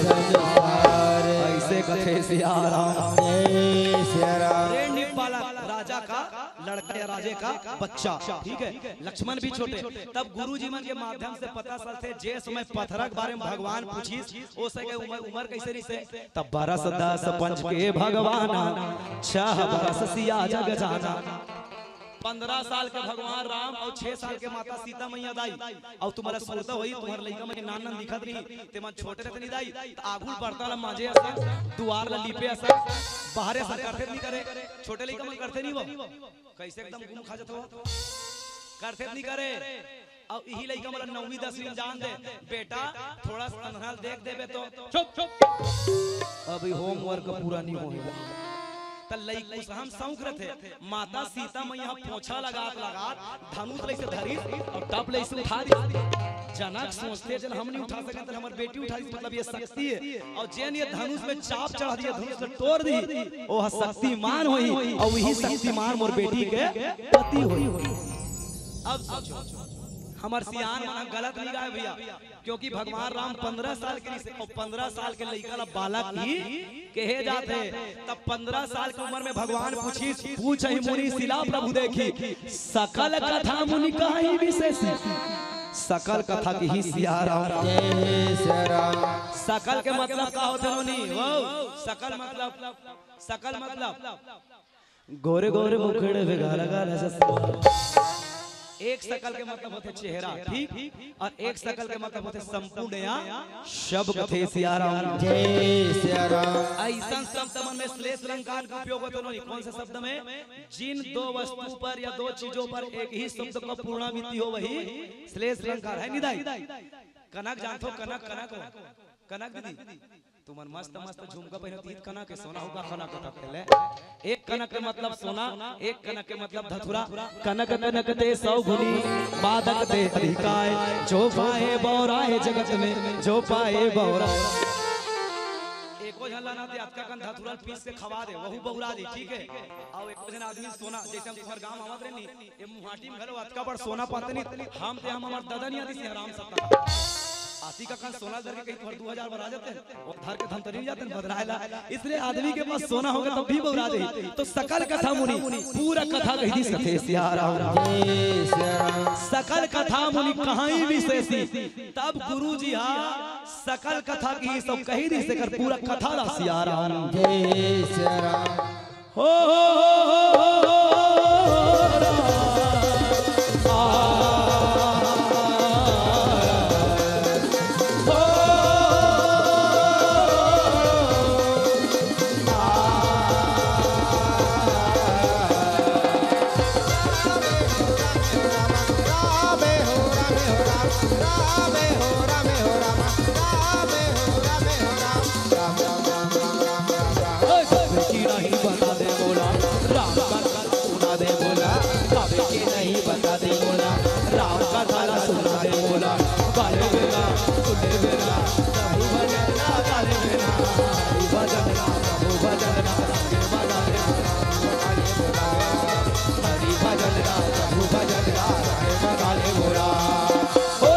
संसार। ऐसे कथे सिया राम। जय सिया राम। रे निप बालक राजा का लड़का या राजे का बच्चा, ठीक है, लक्ष्मण भी छोटे। तब गुरु जी मन के माध्यम से पता चलथे जे समय पथरा के बारे में भगवान पूछिस, ओ समय के उम्र, उम्र कैसे रहिसे? तब बरस दस पंच के भगवान, छह बरस सिया जग जाना। पंद्रह साल के भगवान राम और छह साल के माता सीता मैया दाई, और तुम्हारा सुरता होही, तुम्हार लइका मन के नान नान दिखत रही, ते मन छोटे रहते नहीं दाई, त आगू बर्ता ला मांजे असन, दुआर ला लीपे असन, बाहरे असन करथे नहीं करे, छोटे लइका मन करथे नहीं वो, कैसे एकदम गुम खा जात हो, करथे नहीं करे। अब इही लइका मन ला नौवीं दसवीं में जान दे, बेटा थोड़ा सा अंधरा ल देख देबे तो चुप चुप, अभी होमवर्क पूरा नहीं होएगा। त लइकुस हम सौंक रथे, माता सीता मैया पोछा लगात लगात धनुष लइसे धरिस और टप लइसे उठा दिस। जनक सोचथे जन हम नहीं उठा सकन त हमर बेटी उठा दिस, मतलब ये शक्ति है। और जेन ये धनुष में चाप चढ़ा दिया, धनुष में तोड़ दी, वो शक्तिमान होही और वही शक्तिमान मोर बेटी के पति होही। अब सोचो, हमर सियान मन गलत नहीं गाए भैया, क्योंकि भगवान राम पंद्रह साल के रहिसे और पंद्रह साल के लइका ला बालक ही कहे जाथे। तब पंद्रह साल के उम्र में भगवान पूछिस, पूछहि मुनि सिला प्रभु देखि, सकल कथा मुनि कहहि विशेषि। सकल कथा कहिस सिया राम। जय सिया राम। सकल के मतलब का होथे नोनी? वो सकल मतलब, सकल मतलब गोरे गोरे मुखड़े पे काला काला चश्मा। एक सकल के मतलब होथे चेहरा, ठीक, और एक सकल के मतलब होथे संपूर्ण या सब कथे सिया राम। जय सिया राम। ऐसन शब्द मन में श्लेष अलंकार का उपयोग होथे नोनी। कौन से शब्द में? जिन दो वस्तु पर या दो चीजों पर एक ही शब्द का पूर्णावृत्ति हो वही श्लेष अलंकार है निदाई। कनक जानथो, कनक, कनक हो, कनक दीदी। तुमन मस्त मस्त झुमका पहिनत, ईद कनक के सोना होगा, कनक के तख्ते ले। एक कनक के मतलब सोना, एक कनक के मतलब धतुरा। कनक कनक ते सौ गुनी, मादक ते अधिकाय। जो पाए बौराए जगत में, जो पाए बौरा। एको झन ला ना ते अतका कन धतुरा ल पीस के खवा दे, वहू बौरा दे, ठीक है। अउ एको झन आदमी सोना, जैसे हम तुम्हार गांव आवत रहे नी, ये मुहाटी में घलो अतका बड़ सोना पाते नी, हम ते हम हमर ददा नहीं आती सी हराम सत्ता। आती का कन सोना धर के कहीं तोहर दू हजार बरा जाते, वो धर के धमतरी जाते बदराए ला। इसलिए आदमी के पास सोना होगा तब भी बौरा दे। तो सकल कथा मुनि पूरा कथा कही दिस कथे सिया राम। जय सिया राम। सकल कथा मुनि कहाई विशेषी। तब गुरु जी हा सकल कथा की सब कही दिस कर पूरा कथा ला सिया राम। जय सिया राम। हो, हो, हो, हो, हो, हो, राम। आ, हो, आ। सबकी नहीं बता दे बोला, राम का गाना सुना दे बोला, सबकी नहीं बता दे बोला, राम का गाना सुना दे बोला। गाले बेला, सुने बेला, प्रभु भजन ना गाले बेला, हरि भजन ना, प्रभु भजन ना, सबके बता दे बोला। हरि भजन ना, प्रभु भजन ना, सबके बता दे बोला। ओ,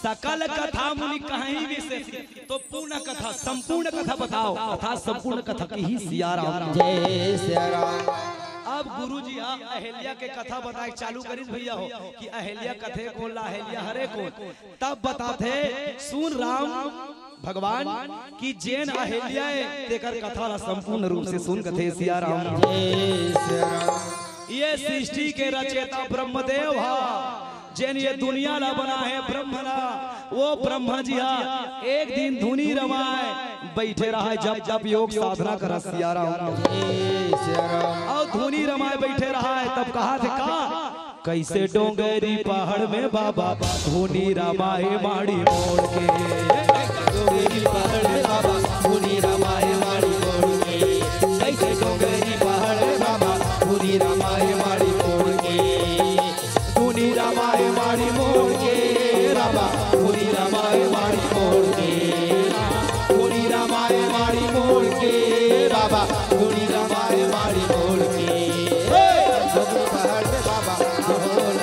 सकल कथा मुनि कहाई विशेषी। तो पूर्ण कथा, संपूर्ण कथा बताओ, अर्थात संपूर्ण कथा कही सिया राम। जय सिया राम। अब गुरु जी हा अहिल्या के कथा बताए चालू करिस भैया हो, कि अहिल्या कथे कोन ला, अहिल्या हरे कोन। तब बताथे, सुन राम भगवान, कि जेन अहिल्या ए, तेकर कथा ला संपूर्ण रूप से सुन कथे सिया राम। जय सिया राम। ये सृष्टि के रचेता ब्रह्मदेव हा, जेन ये दुनिया ला बनाहे ब्रह्म ला, वो ब्रह्मा जी हा एक दिन धुनी रमाए बइठे रहय, जप जप योग साधना करत सिया राम। हे सिया राम। अउ धुनी रमाए बइठे रहय, तब कहाथे का, कइसे डोंगरी पहाड़ में बाबा धुनी रमाए माड़ी मोड़ के। डोंगरी पहाड़ में बाबा धुनी रमाए माड़ी मोड़ के। कइसे डोंगरी पहाड़ में बाबा धुनी रमाए माड़ी मोड़ के। धुनी रमाए माड़ी मोड़ के रामा, धुनी रमाए माड़ी मोड़ के। धुनी रमाए माड़ी मोड़ के बाबा, धुनी रमाए माड़ी मोड़ के। हे! पहाड़ में बाबा, ढोल।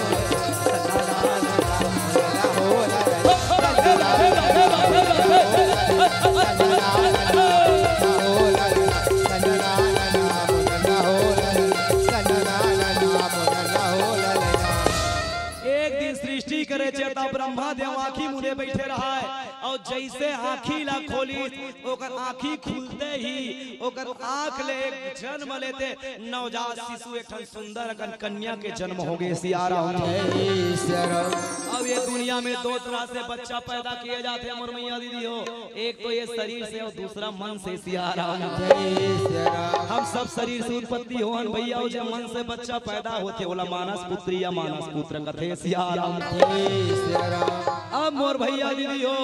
एक दिन सृष्टि करे चेता ब्रह्मा देव आँखी मुदे बइठे रहय, अउ जइसे आँखी ला खोलिस, ओकर आँखी खुलते ही ओकर आँख ले एक जन्म लेते नवजात शिशु, एक ठन सुंदर अकन कन्या के जन्म होगे। सिया राम। जय सिया राम। अब ये दुनिया में दो तरह से बच्चा पैदा किए जाते हैं, मोर मैया दीदी हो, एक तो ये शरीर से और दूसरा मन से। सिया राम। जय सिया राम। हम सब शरीर से उत्पत्ति होवन भैया, अउ जे मन से बच्चा पैदा होथे, ओला मानस पुत्री या मानस पुत्र कथे। सिया राम। जय सिया राम। अब मोर भैया दीदी हो,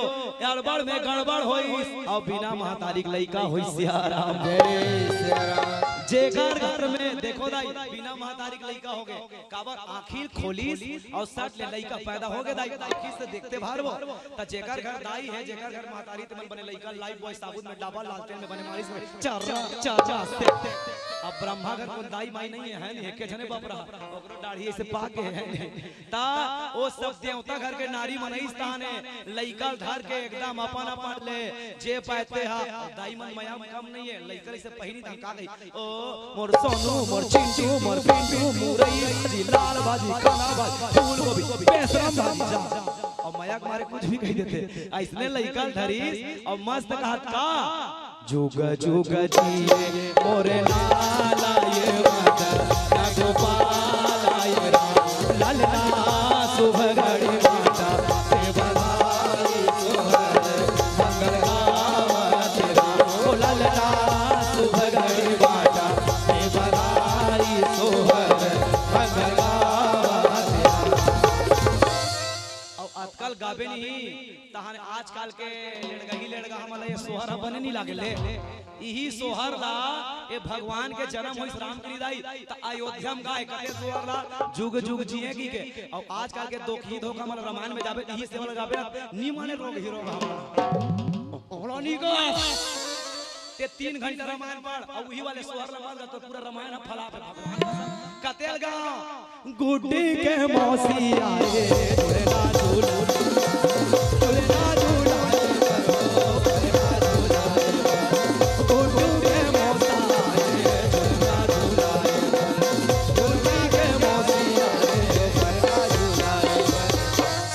अड़बड़ में गड़बड़ होइस, अउ बिना महतारी के लइका होइस। सिया राम। जय सिया राम। जेकर घर में, देखो दाई, बिना महतारी के लइका होगे, काबर आँखी खोलिस अउ सट ले लइका पैदा होगे दाई। आँखी से देखते भार वो। त जेकर घर दाई हे, जेकर घर महतारी, ते मन बने लइका लाइफ बॉय साबुन में डाबा, लालटेन में बने मारिस में चर्रा, चर्रा से। अब ब्रह्मा घर कोन दाई माई नहीं हे, है नहीं, एके झने बाप रहा, ओकरो दाढ़ी ऐसे पाक गे हे, है नहीं। त ओ सब देवता घर के नारी मनइस ताने लइका धर के एकदम अपन अपन ले जे पाते हा। दाई मन मया कम नहीं हे, लइका ऐसे पहिली धमका गई। ओ मोर सोनू, मोर चिंटू, मोर पिंटू, मुरई भाजी, लाल भाजी, काला भाजी, फूल गोभी, बेसरम भाजी, जा। अउ मया के मारे कुछ भी कहि देथे। अइसने लइका ल धरिस अउ मस्त कहत का, जुग जुग जिए मोरे लाला ये माता, ना गोपाला ये राम। ललना सुभगड़ी माता, ते बधाई सोहर मंगल गावत राम। ओ ललना सुभगड़ी माता, ते बधाई सोहर मंगल गावत राम। अब आजकल गाबे नहीं, तहान आजकल के लेड़गही लेड़गा हमन ल ये सोहर ह बने नहीं लागे ले। इही सोहर ला ये भगवान के जन्म होइस रामगिरी दाई, त अयोध्या म गाय कते सोहर ला जुग जुग जिए की के। अउ आजकल के दोखी धोखा मन रामायण में जाबे, इही सेवा ला जाबे, नी माने रोग ही रोग हमन। ओला नी गा। ते तीन घंटा रामायण पढ़, अउ उही वाले सोहर ला मत गा, तो पूरा रामायण ह फला फला। कते ल गा। गुड्डी के मौसी आए, झूलना झूल, झूलना झूला, गुड्डू के मौसा आए, झूलना झूला, गुड्डी के मौसी आए, झूलना झूला।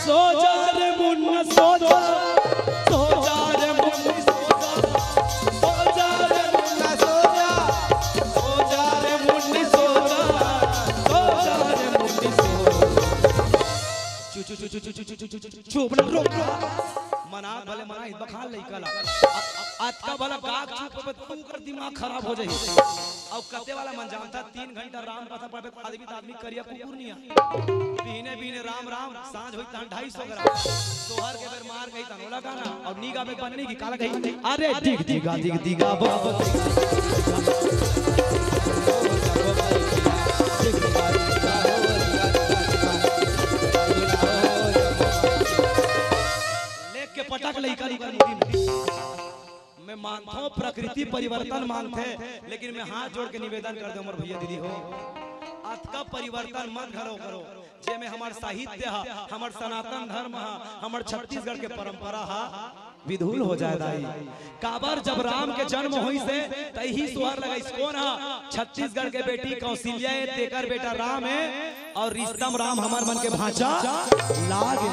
सो जा रे मुन्ना सो जा, सो जा रे मुन्नी सो जा, सो जा रे मुन्ना सो जा, सो जा रे मुन्नी सो जा, सो जा रे मुन्नी सो जा। चुप ना, रोक, रोक। मना भले मना, इस बखान लइका ला। अ-, अ-, अतका भला गाग चुप, तू कर दिमाग खराब हो जाही। अउ कते वाला मन जानता, तीन घंटा राम कथा पढ़बे, आदमी त आदमी करिया कुकुर निया। बिहने बिहने राम राम, सांझ होई तहां ढाई सौ ग्राम। सोहर के बेर मार गई तहां ओला गाना, अउ नी गाबे बन्नी की काला गई। अरे दिग दिगा दिग दिगा बाबा। लेके पटक लइका लुका मुड़ी में। मैं मानथों प्रकृति परिवर्तन मानथे, लेकिन मैं हाथ जोड़ के निवेदन कर दे मोर भैया दीदी हो, अतका परिवर्तन मत घलो करो, जेमे हमर साहित्य ह, हमर सनातन धर्म ह, हमर छत्तीसगढ़ के परंपरा ह विधूल हो जाए दाई। काबर जब राम के जन्म होइस हे, त इही सोहर लगाइस कोन ह? छत्तीसगढ़ के बेटी कौशल्या हे, तेकर बेटा राम हे, अउ रिश्ता म राम हमर मन के भांचा लागे।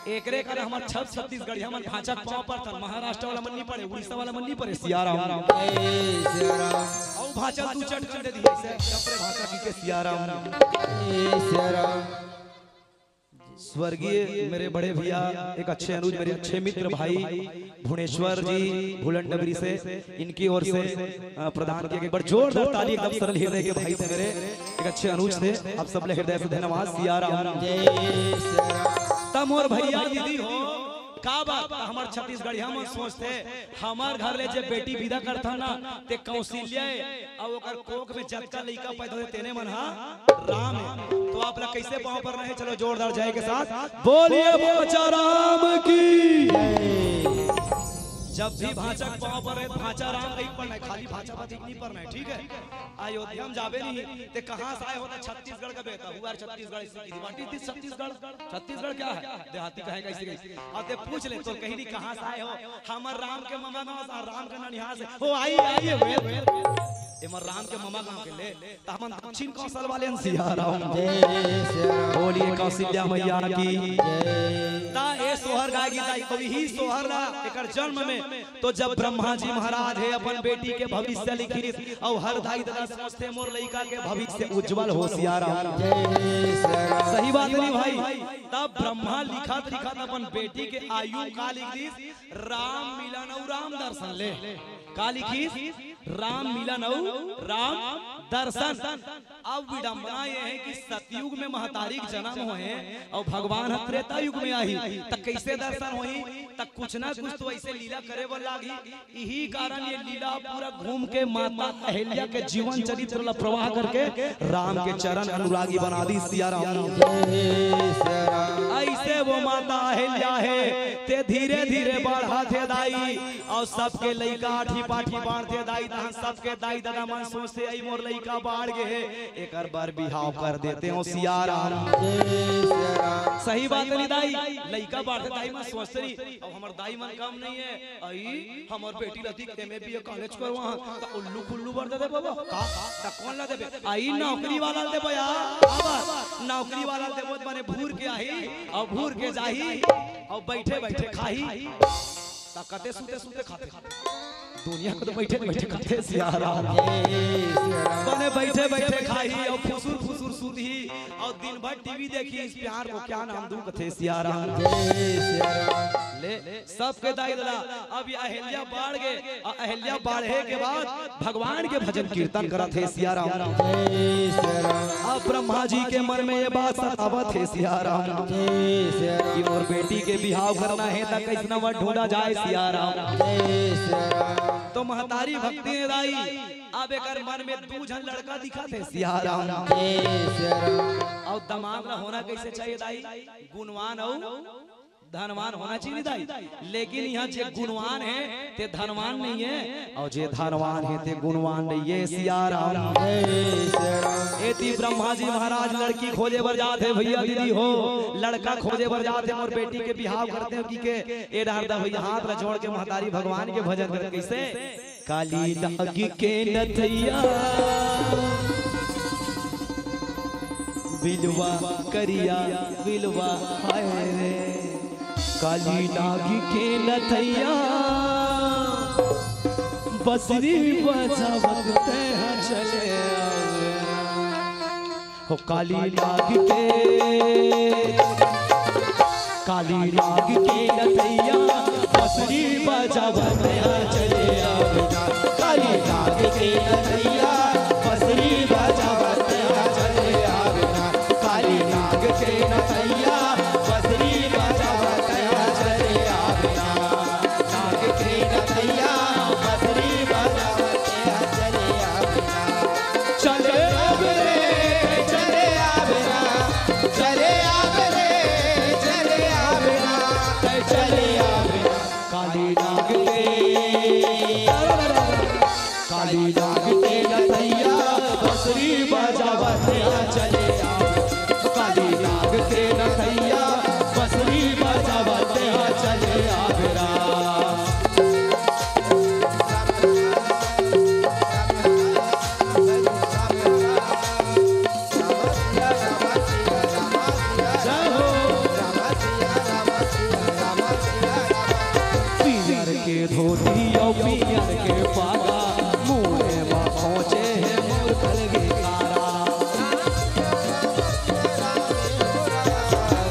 एकरे कारण हमर छप छत्तीसगढ़िया मन भांचा के पांव परथन। महाराष्ट्र वाला मन नी परे, उड़ीसा वाला मन नी परे, सियाराम। जय सियाराम। अउ भांचा दू चटकन दे दिए से, अपने भांचा की के सियाराम। जय सियाराम। स्वर्गीय मेरे बड़े भैया, एक अच्छे अनुज, मेरे अच्छे मित्र भाई भुवनेश्वर जी भूलन डबरी से, इनकी ओर से, अ, प्रदान किया गया एक बार जोरदार ताली एकदम सरल हृदय के भाई से मेरे, एक अच्छे अनुज थे। आप सब ले हृदय से धन्यवाद। सियाराम। जय सियाराम। त मोर भैया दीदी हो, का बात, हमर छत्तीसगढ़िया मन सोचथे, हमर घर ले जे बेटी विदा करथन ना, ते कौशल्या हे, अउ ओकर कोख में जतका लइका पैदा होथे, तेने मन ह राम हे। तो आप ला कैसे पांव परना हे? चलो जोरदार जय के साथ बोलिए, बोचा राम की। जब भी भांचा के पांव परे, भांचा राम कहि के परना हे, खाली भांचा भांची के नी परना हे, ठीक हे? अयोध्या म जाबे नहीं, ते कहां से आए हो? त छत्तीसगढ़ का बेटा, who are Chhattisgarh, what is this Chhattisgarh? Chhattisgarh क्या हे? देहाती कहे कैसे कैसे? अउ ते पूछ ले, तो कहीं नहीं कहां से आए हो? हमर राम के ममा गांव से, राम के ननिहाल से। हो आई, आई, आई, आई। एमर राम के ममा गांव के ले, त हमन दक्षिण कौशल वाले हन। सियाराम। जय सियाराम। बोलिए कौशल्या मैया की। जय। त ए सोहर गाय गीत आई, अउ इही सोहर ला एकर जन्म में तो जब ब्रह्मा जी महाराज हे अपन बेटी के भविष्य लिखिस, अउ हर दाई ददा सोचथे मोर लइका के भविष्य उज्जवल हो। सियाराम। जय सियाराम। सही बात नहीं भाई? तब ब्रह्मा लिखत लिखत अपन बेटी के आयु का लिख दिस, राम मिलन अउ राम दर्शन। ले का लिखिस? राम मिलन अउ राम दर्शन। अब विडंबना ये हे कि सतयुग में महतारी के जन्म होहे अउ भगवान ह त्रेता युग में आही, त कैसे दर्शन होही? त कुछ ना कुछ तो ऐसे लीला करे बर लागही। इही कारण ये लीला पूरा घूम के माता अहिल्या के जीवन चरित्र ला प्रवाह करके राम के चरण अनुरागी बना दिस। सियाराम। जय सियाराम। ऐसे वो माता अहिल्या हे, ते धीरे धीरे बढ़त हे दाई, अउ सबके लइका आठी पाठी बांटथे दाई, तहां सबके दाई ददा मन सोचथे, "अई मोर लइका बाढ़ गे हे, एकर बर बिहाव कर देते हो सियाराम।" जय सियाराम। सही बात नहीं दाई, लइका बाढ़थे दाई मन सोचथे नहीं, अउ हमर दाई मन कम नहीं हे, अई हमर बेटी ला दिख एमए बीए कॉलेज करवा, त उल्लू फुल्लू बर दे दे बाबा। का? त कौन ला देबे? अई नौकरी वाला ला देबो यार। बाबा, नौकरी वाला ला देबो त बने भूर के आही, अउ भूर के जाही, अउ बैठे बैठे खाही। त कते सूते सूते खाथे। दुनिया को तो बैठे बैठे खाथे सिया राम। बने बैठे बैठे खाही अउ फुसुर फुसुर सुतही अउ दिन भर टीवी देखही, इस प्यार को क्या नाम दूं कथे सिया राम। ले, सबके दाई ददा, अब ये अहिल्या बाढ़ गे, अ-, अहिल्या बाढ़े के बाद भगवान के भजन कीर्तन करत हे सिया राम। अब ब्रह्मा जी के मन में ये बात सतावत हे सिया राम कि मोर बेटी के बिहाव करना हे त कइसना वर ढूंढा जाए सिया राम। तो महतारी भक्ति में दाई, अब एकर मन में दू झन लड़का दिखत हे सिया राम। अउ दमाद ला होना कइसे चाहिए दाई? गुणवान अउ धनवान होना चाहिए दाई। लेकिन इहाँ जे गुणवान हे ते धनवान नइ हे, अउ जे धनवान हे ते गुणवान नइ हे सिया राम। एती ब्रह्मा जी महाराज लड़की खोजे बर जात हे भइया दीदी हो, लड़का खोजे बर जात हे, मोर बेटी के बिहाव करते हो कि के। ए डहर दा भइया हाथ ला जोड़ के महतारी भगवान के भजन करत कइसे? काली नाग के नथैया, बिलवा करिया बिलवा, हाय रे। काली नाग के नथैया, बंसरी बजावत तैं हा चले आवे। हो काली नाग के, काली नाग के नथैया, बंसरी बजावत तैं हा चले आवे ना। काली नाग के नथैया, बंसरी बजावत तैं हा चले आवे ना। काली नाग के नथैया, बंसरी बजावत तैं हा चले आवे ना। नाग के नथैया, बंसरी बजावत तैं हा चले आवे ना। चले आवे रे, चले आवे ना, चले आवे रे, चले आवे ना, चले आवे ना। काली नाग के, काली नाग के नथैया, बंसरी बजावत तैं हा चले आवे। काली नाग के नथैया, बंसरी बजावत तैं हा चले आवे रा। जय हो। पियर के धोती अउ पियर के पागा, मुँह म खोंचे हे मोर कलगी कारा।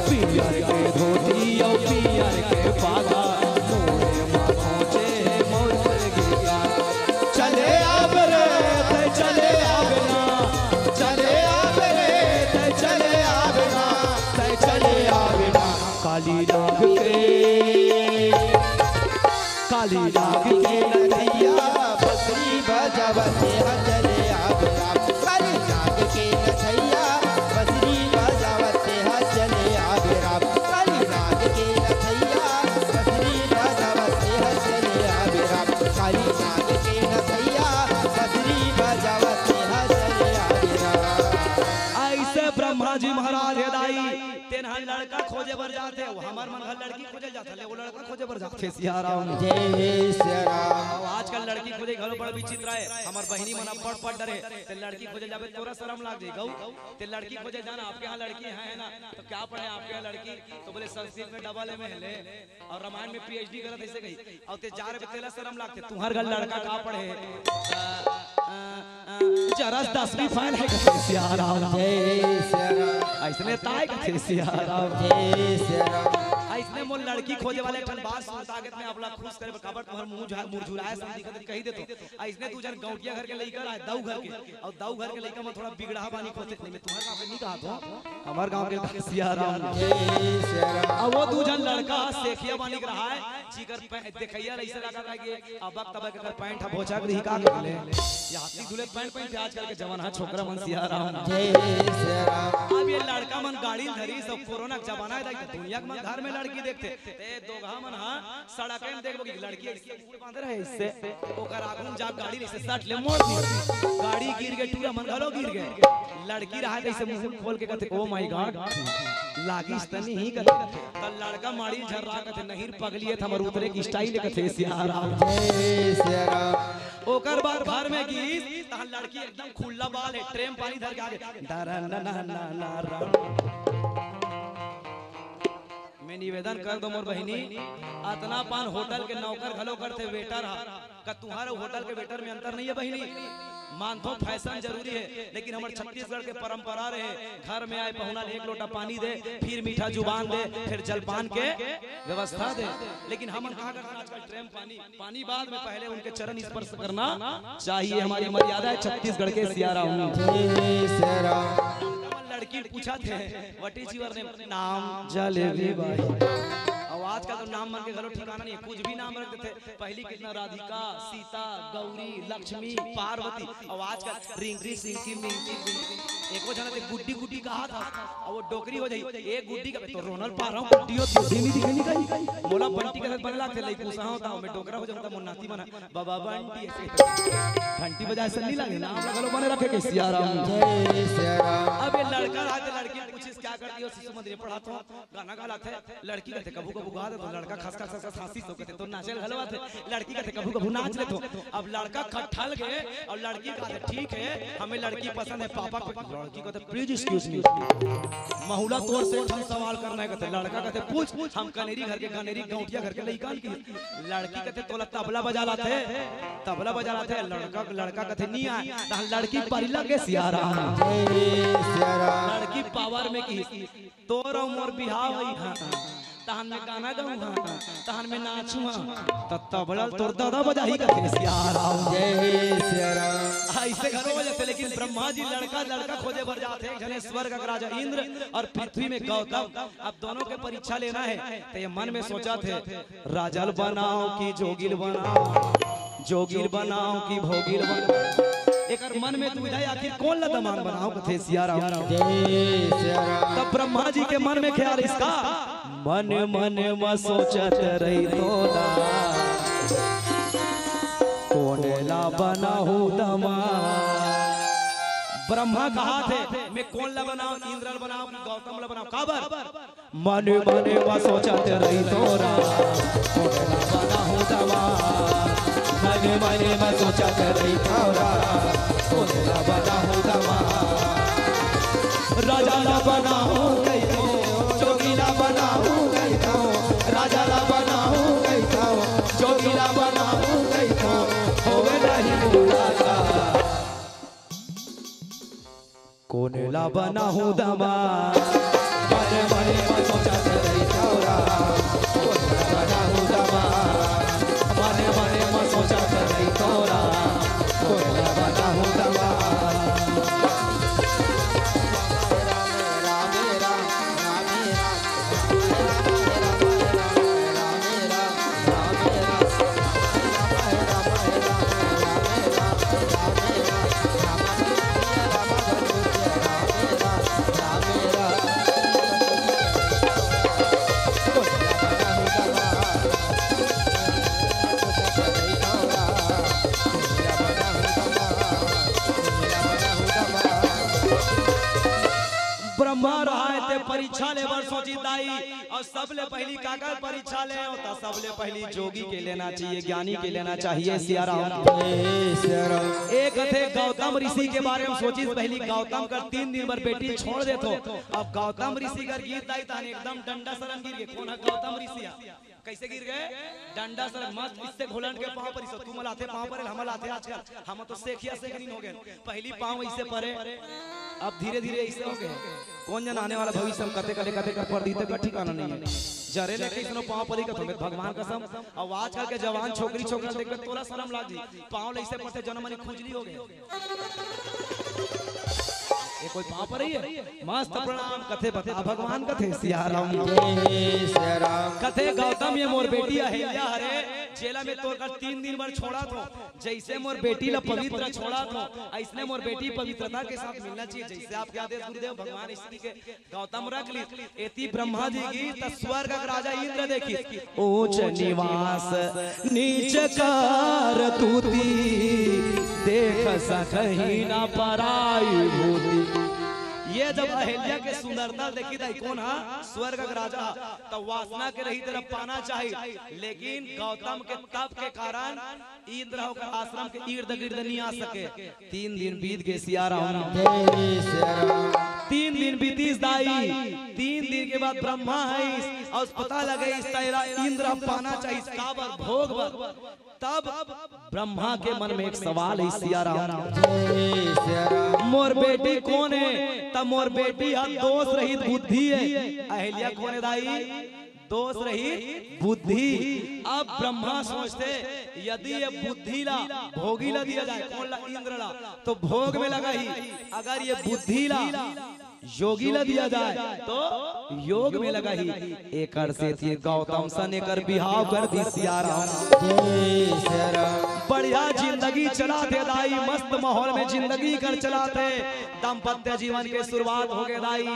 पियर के धोती अउ पियर के पागा, मुँह म खोंचे हे मोर कलगी कारा। चले आवे रे, तैं चले आवे ना, चले आवे रे, तैं चले आवे ना, तैं चले आवे ना। काली नाग के, काली नाग के नथैया, बंसरी बजावत तैं हा चले आवे राम। काली नाग के नथैया, बंसरी बजावत तैं हा चले आवे राम। काली नाग के नथैया, बंसरी बजावत तैं हा चले आवे राम। काली नाग के नथैया, बंसरी बजावत तैं हा चले आवे राम। अइसे ब्रह्मा जी महाराज हे दाई, तेन हा लड़का खोजे बर जात हे, अउ हमर मन हा लड़की खोजे जात हे, ले वो लड़का खोजे बर जात हे सिया राम। जय सिया राम। अउ आजकल लड़की खोजे घलो बड़ विचित्र हे। हमर बहिनी मन अब्बड़ पढ़ डरे, ते लड़की खोजे जाबे तोला सरम लाग जाही गऊ। ते लड़की खोजे जाना, आपके इहाँ लड़की हे, हे ना? त का पढ़े आपके इहाँ लड़की? त बोले संस्कृत में डबल एमए हे ले, अउ रामायण में पीएचडी करत हे अइसे कही। अउ ते जा रहे तेला सरम लागथे, तुम्हर घर लड़का का पढ़े? अ, अ, अ, जरा दसवीं फेल हे कथे सिया राम। जय सिया राम। अइसने ताय कथे सिया राम। जय सिया राम। अइसने मोर लड़की खोजे वाले एक ठन बात सुनता के मैं आप ला खुश करे बर, काबर तुम्हर मुँह झा-, मुरझुराए से दिखत हे, कही देथों। अइसने दू झन गौंटिया घर के लइका रहे, दऊ घर के, अउ दऊ घर के लइका मन थोड़ा बिगड़हा बानी होथे, नहीं मैं तुम्हर गाँव के नहीं कहत हों, हमर गाँव के सिया राम। जय सिया राम। अउ वो दू झन लड़का सेखिया बानी के रहाय, जिकर पै-, देखइया ल अइसे लागत रहे कि अबक तबक एकर पैंट ह भोचक रही का कहले। ये हाथी धुले पैंट पहिनथे आजकल के जवान ह छोकरा मन सिया राम। जय सिया राम। अब ये लड़का मन गाड़ी धरी, सब कोरोना के जमाना हे, दुनिया के मन घर में लड़की देखथे। ते दोगहा मन ह सड़क में देखबो कि लड़की अइसे मुड़ बांधे रहे अइसे, ओकर आगू में जा गाड़ी अइसे सट ले मोड़ दी। गाड़ी गिर गे, टूरा मन घलो गिर गे। लड़की रहाय त अइसे मुँह खोल के कथे, "Oh my God, लागिस त नहीं?" कथे। त लड़का माड़ी झर्रा कथे, "नहीं रे पगली, ये त हमर उतरे के style हे," कथे सिया राम। जय सिया राम। ओकर बाद घर में गिस, तहाँ लड़की एकदम खुल्ला बाल हे, ट्रेम पानी धर के आगे, दरा ना ना ना ना रा। मैं निवेदन कर दो मोर बहिनी, अतना पान होटल के नौकर घलो करथे, वेटर हा। का तुंहर अउ होटल के वेटर में अंतर नहीं है बहिनी? मानथों फैशन जरूरी है, लेकिन हमर छत्तीसगढ़ के परंपरा रहे, घर में आए पहुना ले एक लोटा पानी दे, फिर मीठा जुबान दे, फिर जलपान के व्यवस्था दे। लेकिन हमन कहाँ करथन आजकल? ट्रेम पानी, पानी बाद में, पहले उनके चरण स्पर्श करना चाहिए। हमारी मर्यादा है छत्तीसगढ़ के सियाराम। जय सियाराम। हमन लड़की पूछथे, "What is your name?" नाम जलेबी बाई। अउ आजकल तो नाम मन के घलो ठिकाना नहीं है, कुछ भी नाम रख देथे। पहली कितना राधिका, सीता, गौरी, लक्ष्मी, पार्वती, अउ आजकल रिंकी, सिंकी, मिंकी, पिंकी। एको झन ते गुड्डी गुड्डी कहा था, अउ वो डोकरी हो जाई। ए गुड्डी का तो रोनल पा रहा हूँ, गुड्डी होती है, धीमी धीमी निकल। मोला बंटी के साथ बने लागथे, लई पूछा होता हूँ, मैं डोकरा हो जाऊँ, मोर नाती बना, बाबा बंटी ऐसे। घंटी बजाए से नहीं लागे, नाम लगा लो, बने रखे के सियाराम। जय सियाराम। अब ये लड़का रहा तो लड़की पूछिस, "क्या करती हो?" शिशु मंदिर में पढ़ाथों, गाना गा लाथे। लड़की कथे, "कभू कभू गा देथों।" लड़का खस खस खस खस हाँसिस तो कथे, "तो नाचे ल घलो आथे?" लड़की कथे, "कभू कभू नाच लेथों।" अब लड़का खट्ठल गे अउ लड़की कथे, "ठीक है, हमें लड़की पसंद है, पापा को।" लड़की कथे, "Please excuse me, महुला तोर से एक ठन सवाल करना है।" कथे, लड़का कथे, "पूछ।" "हम कनेरी घर के, कनेरी गौंटिया घर के लइका हन।" लड़की कथे, "तोला तबला बजा लाथे?" तबला बजा लाथे। लड़का, लड़का कथे, "नहीं आए।" तहाँ लड़की परिला के सियाराम। जय सियाराम। लड़की पावर में की, "तोर अउ मोर बिहाव होई हाँ, तहन में गाना गाऊं हाँ, तहन में नाचूं हाँ, त तबला ल तोर दादा बजाही," कथे सियाराम। जय सियाराम। ऐसे घलो हो जाथे, लेकिन ब्रह्मा जी लड़का, लड़का खोजे बर जाथे। एक झने स्वर्ग के राजा इंद्र अउ पृथ्वी में गौतम, अब दोनों के परीक्षा लेना है। तो ये मन में सोचथे, "राजा ल बनाओ कि जोगी ल बनाओ, जोगी ल बनाओ कि भोगी ल बनाओ।" एकर मन में दुविधा हे, आखिर कोन ल दमांद बनाओ, कथे सियाराम। जय सियाराम। तब ब्रह्मा जी के मन में ख्याल इसका, "मन मन म सोचत रहिथों रा, कोन ला बनाहूं दमांद।" ब्रह्मा कहाथे, "मैं कोन ला बनाओं, इंद्र ल बनाओं कि गौतम ल बनाओं?" काबर? "मन मन म सोचत रहिथों रा, कोन ला बनाहूं दमांद। मन मन म सोचत रहिथों रा, कोन ला बनाहूं दमांद। राजा ला बनाहूं कहिथों, जोगी ला बनाहूं कहिथों, राजा ला बनाहूं कहिथों, जोगी ला बनाहूं कहिथों, होवे नहीं मुलाकात।" कोन ला बनाहूं दमांद? मन मन म सोचत रहिथों रा, कोन ला बनाहूं दमांद? मन मन म सोचत रहिथों रा, कोन ला बनाहूं दमांद? ब्रह्मा रहाय ते परीक्षा ले बर सोचिस दाई, अउ सबले पहली काकर परीक्षा ले, त सबले पहली जोगी के लेना चाहिए, ज्ञानी के लेना चाहिए। सियाराम। जय सियाराम। एक कथे गौतम ऋषि के बारे में सोचिस, पहली गौतम कर तीन दिन बर बेटी छोड़ देथों। अब गौतम ऋषि कर गिरत दाई तहन एकदम डंडा सरन गिर गे। कोन ह? गौतम ऋषि ह। कइसे गिर गे? डंडा सरन। मस्त इससे घोलंड के पांव परिस। तुमन लाथे पांव परे, हमन लाथे आजकल। हमन तो सेखिया सेखनिन हो गेन। पहली पांव अइसे परे, अब धीरे धीरे अइसे हो गे। कोन जने आने वाला भविष्य म कते करे, कते कर परही, तेकर ठिकाना नहीं हे। जरे ले कइसनो पांव परी कथों भगवान कसम। अउ आजकल के जवान छोकरी छोकरा देखबे, तोला सरम लाग जाही। पांव ल अइसे परथे, जनो मन खुजली हो गे। ये कोई पांव परही हे? मस्त प्रणाम कथे, बता भगवान कथे सियाराम। जय सियाराम। कथे गौतम, ये मोर बेटी अहिल्या हरे, जेला मैं तोर कर तीन दिन बर छोड़त हों। जइसे मोर बेटी ला पवित्र छोड़त हों, अइसने मोर बेटी पवित्रता के साथ मिलना चाहिए, जइसे आपके आदेश गुरुदेव। भगवान स्त्री के गौतम रख लीस। एती ब्रह्मा जी गिस त स्वर्ग के राजा इंद्र देखिस, ऊंच निवास नीच करतूती, देख सकहि न पराई भूती। ये जब अहिल्या के सुंदरता देखिस दाई, कोन ह? स्वर्ग के राजा। त वासना के रहित तेला पाना चाही, लेकिन गौतम के तप के कारण इंद्र ह ओकर आश्रम के इर्द गिर्द नहीं आ सके। तीन दिन बीत गे सियाराम। जय सियाराम। तीन दिन बीतिस दाई, तीन दिन के बाद ब्रह्मा आइस अउ पता लगे इस तेला इंद्र पाना चाहिस, काबर? भोग बर। तब ब्रह्मा के मन में एक सवाल हे, सिया राम। जय सिया राम। मोर बेटी कोन हे? तब मोर बेटी ह दोष रहित बुद्धि हे। अहिल्या कोन हे दाई? दोष रहित बुद्धि। अब ब्रह्मा सोचथे, यदि ये बुद्धि ला भोगी ला दिया जाए, कोन ला? इंद्र ला, तो भोग में लगाही। अगर ये बुद्धि ला योगी ला दिया जाए तो योग में लगाही। एकर सेती गौतम सन एकर बिहाव कर दिस, सिया राम। जय सिया राम। बढ़िया जिंदगी चलाथे दाई, मस्त माहौल में जिंदगी कर चलाथे। दाम्पत्य जीवन के शुरुआत हो गे दाई।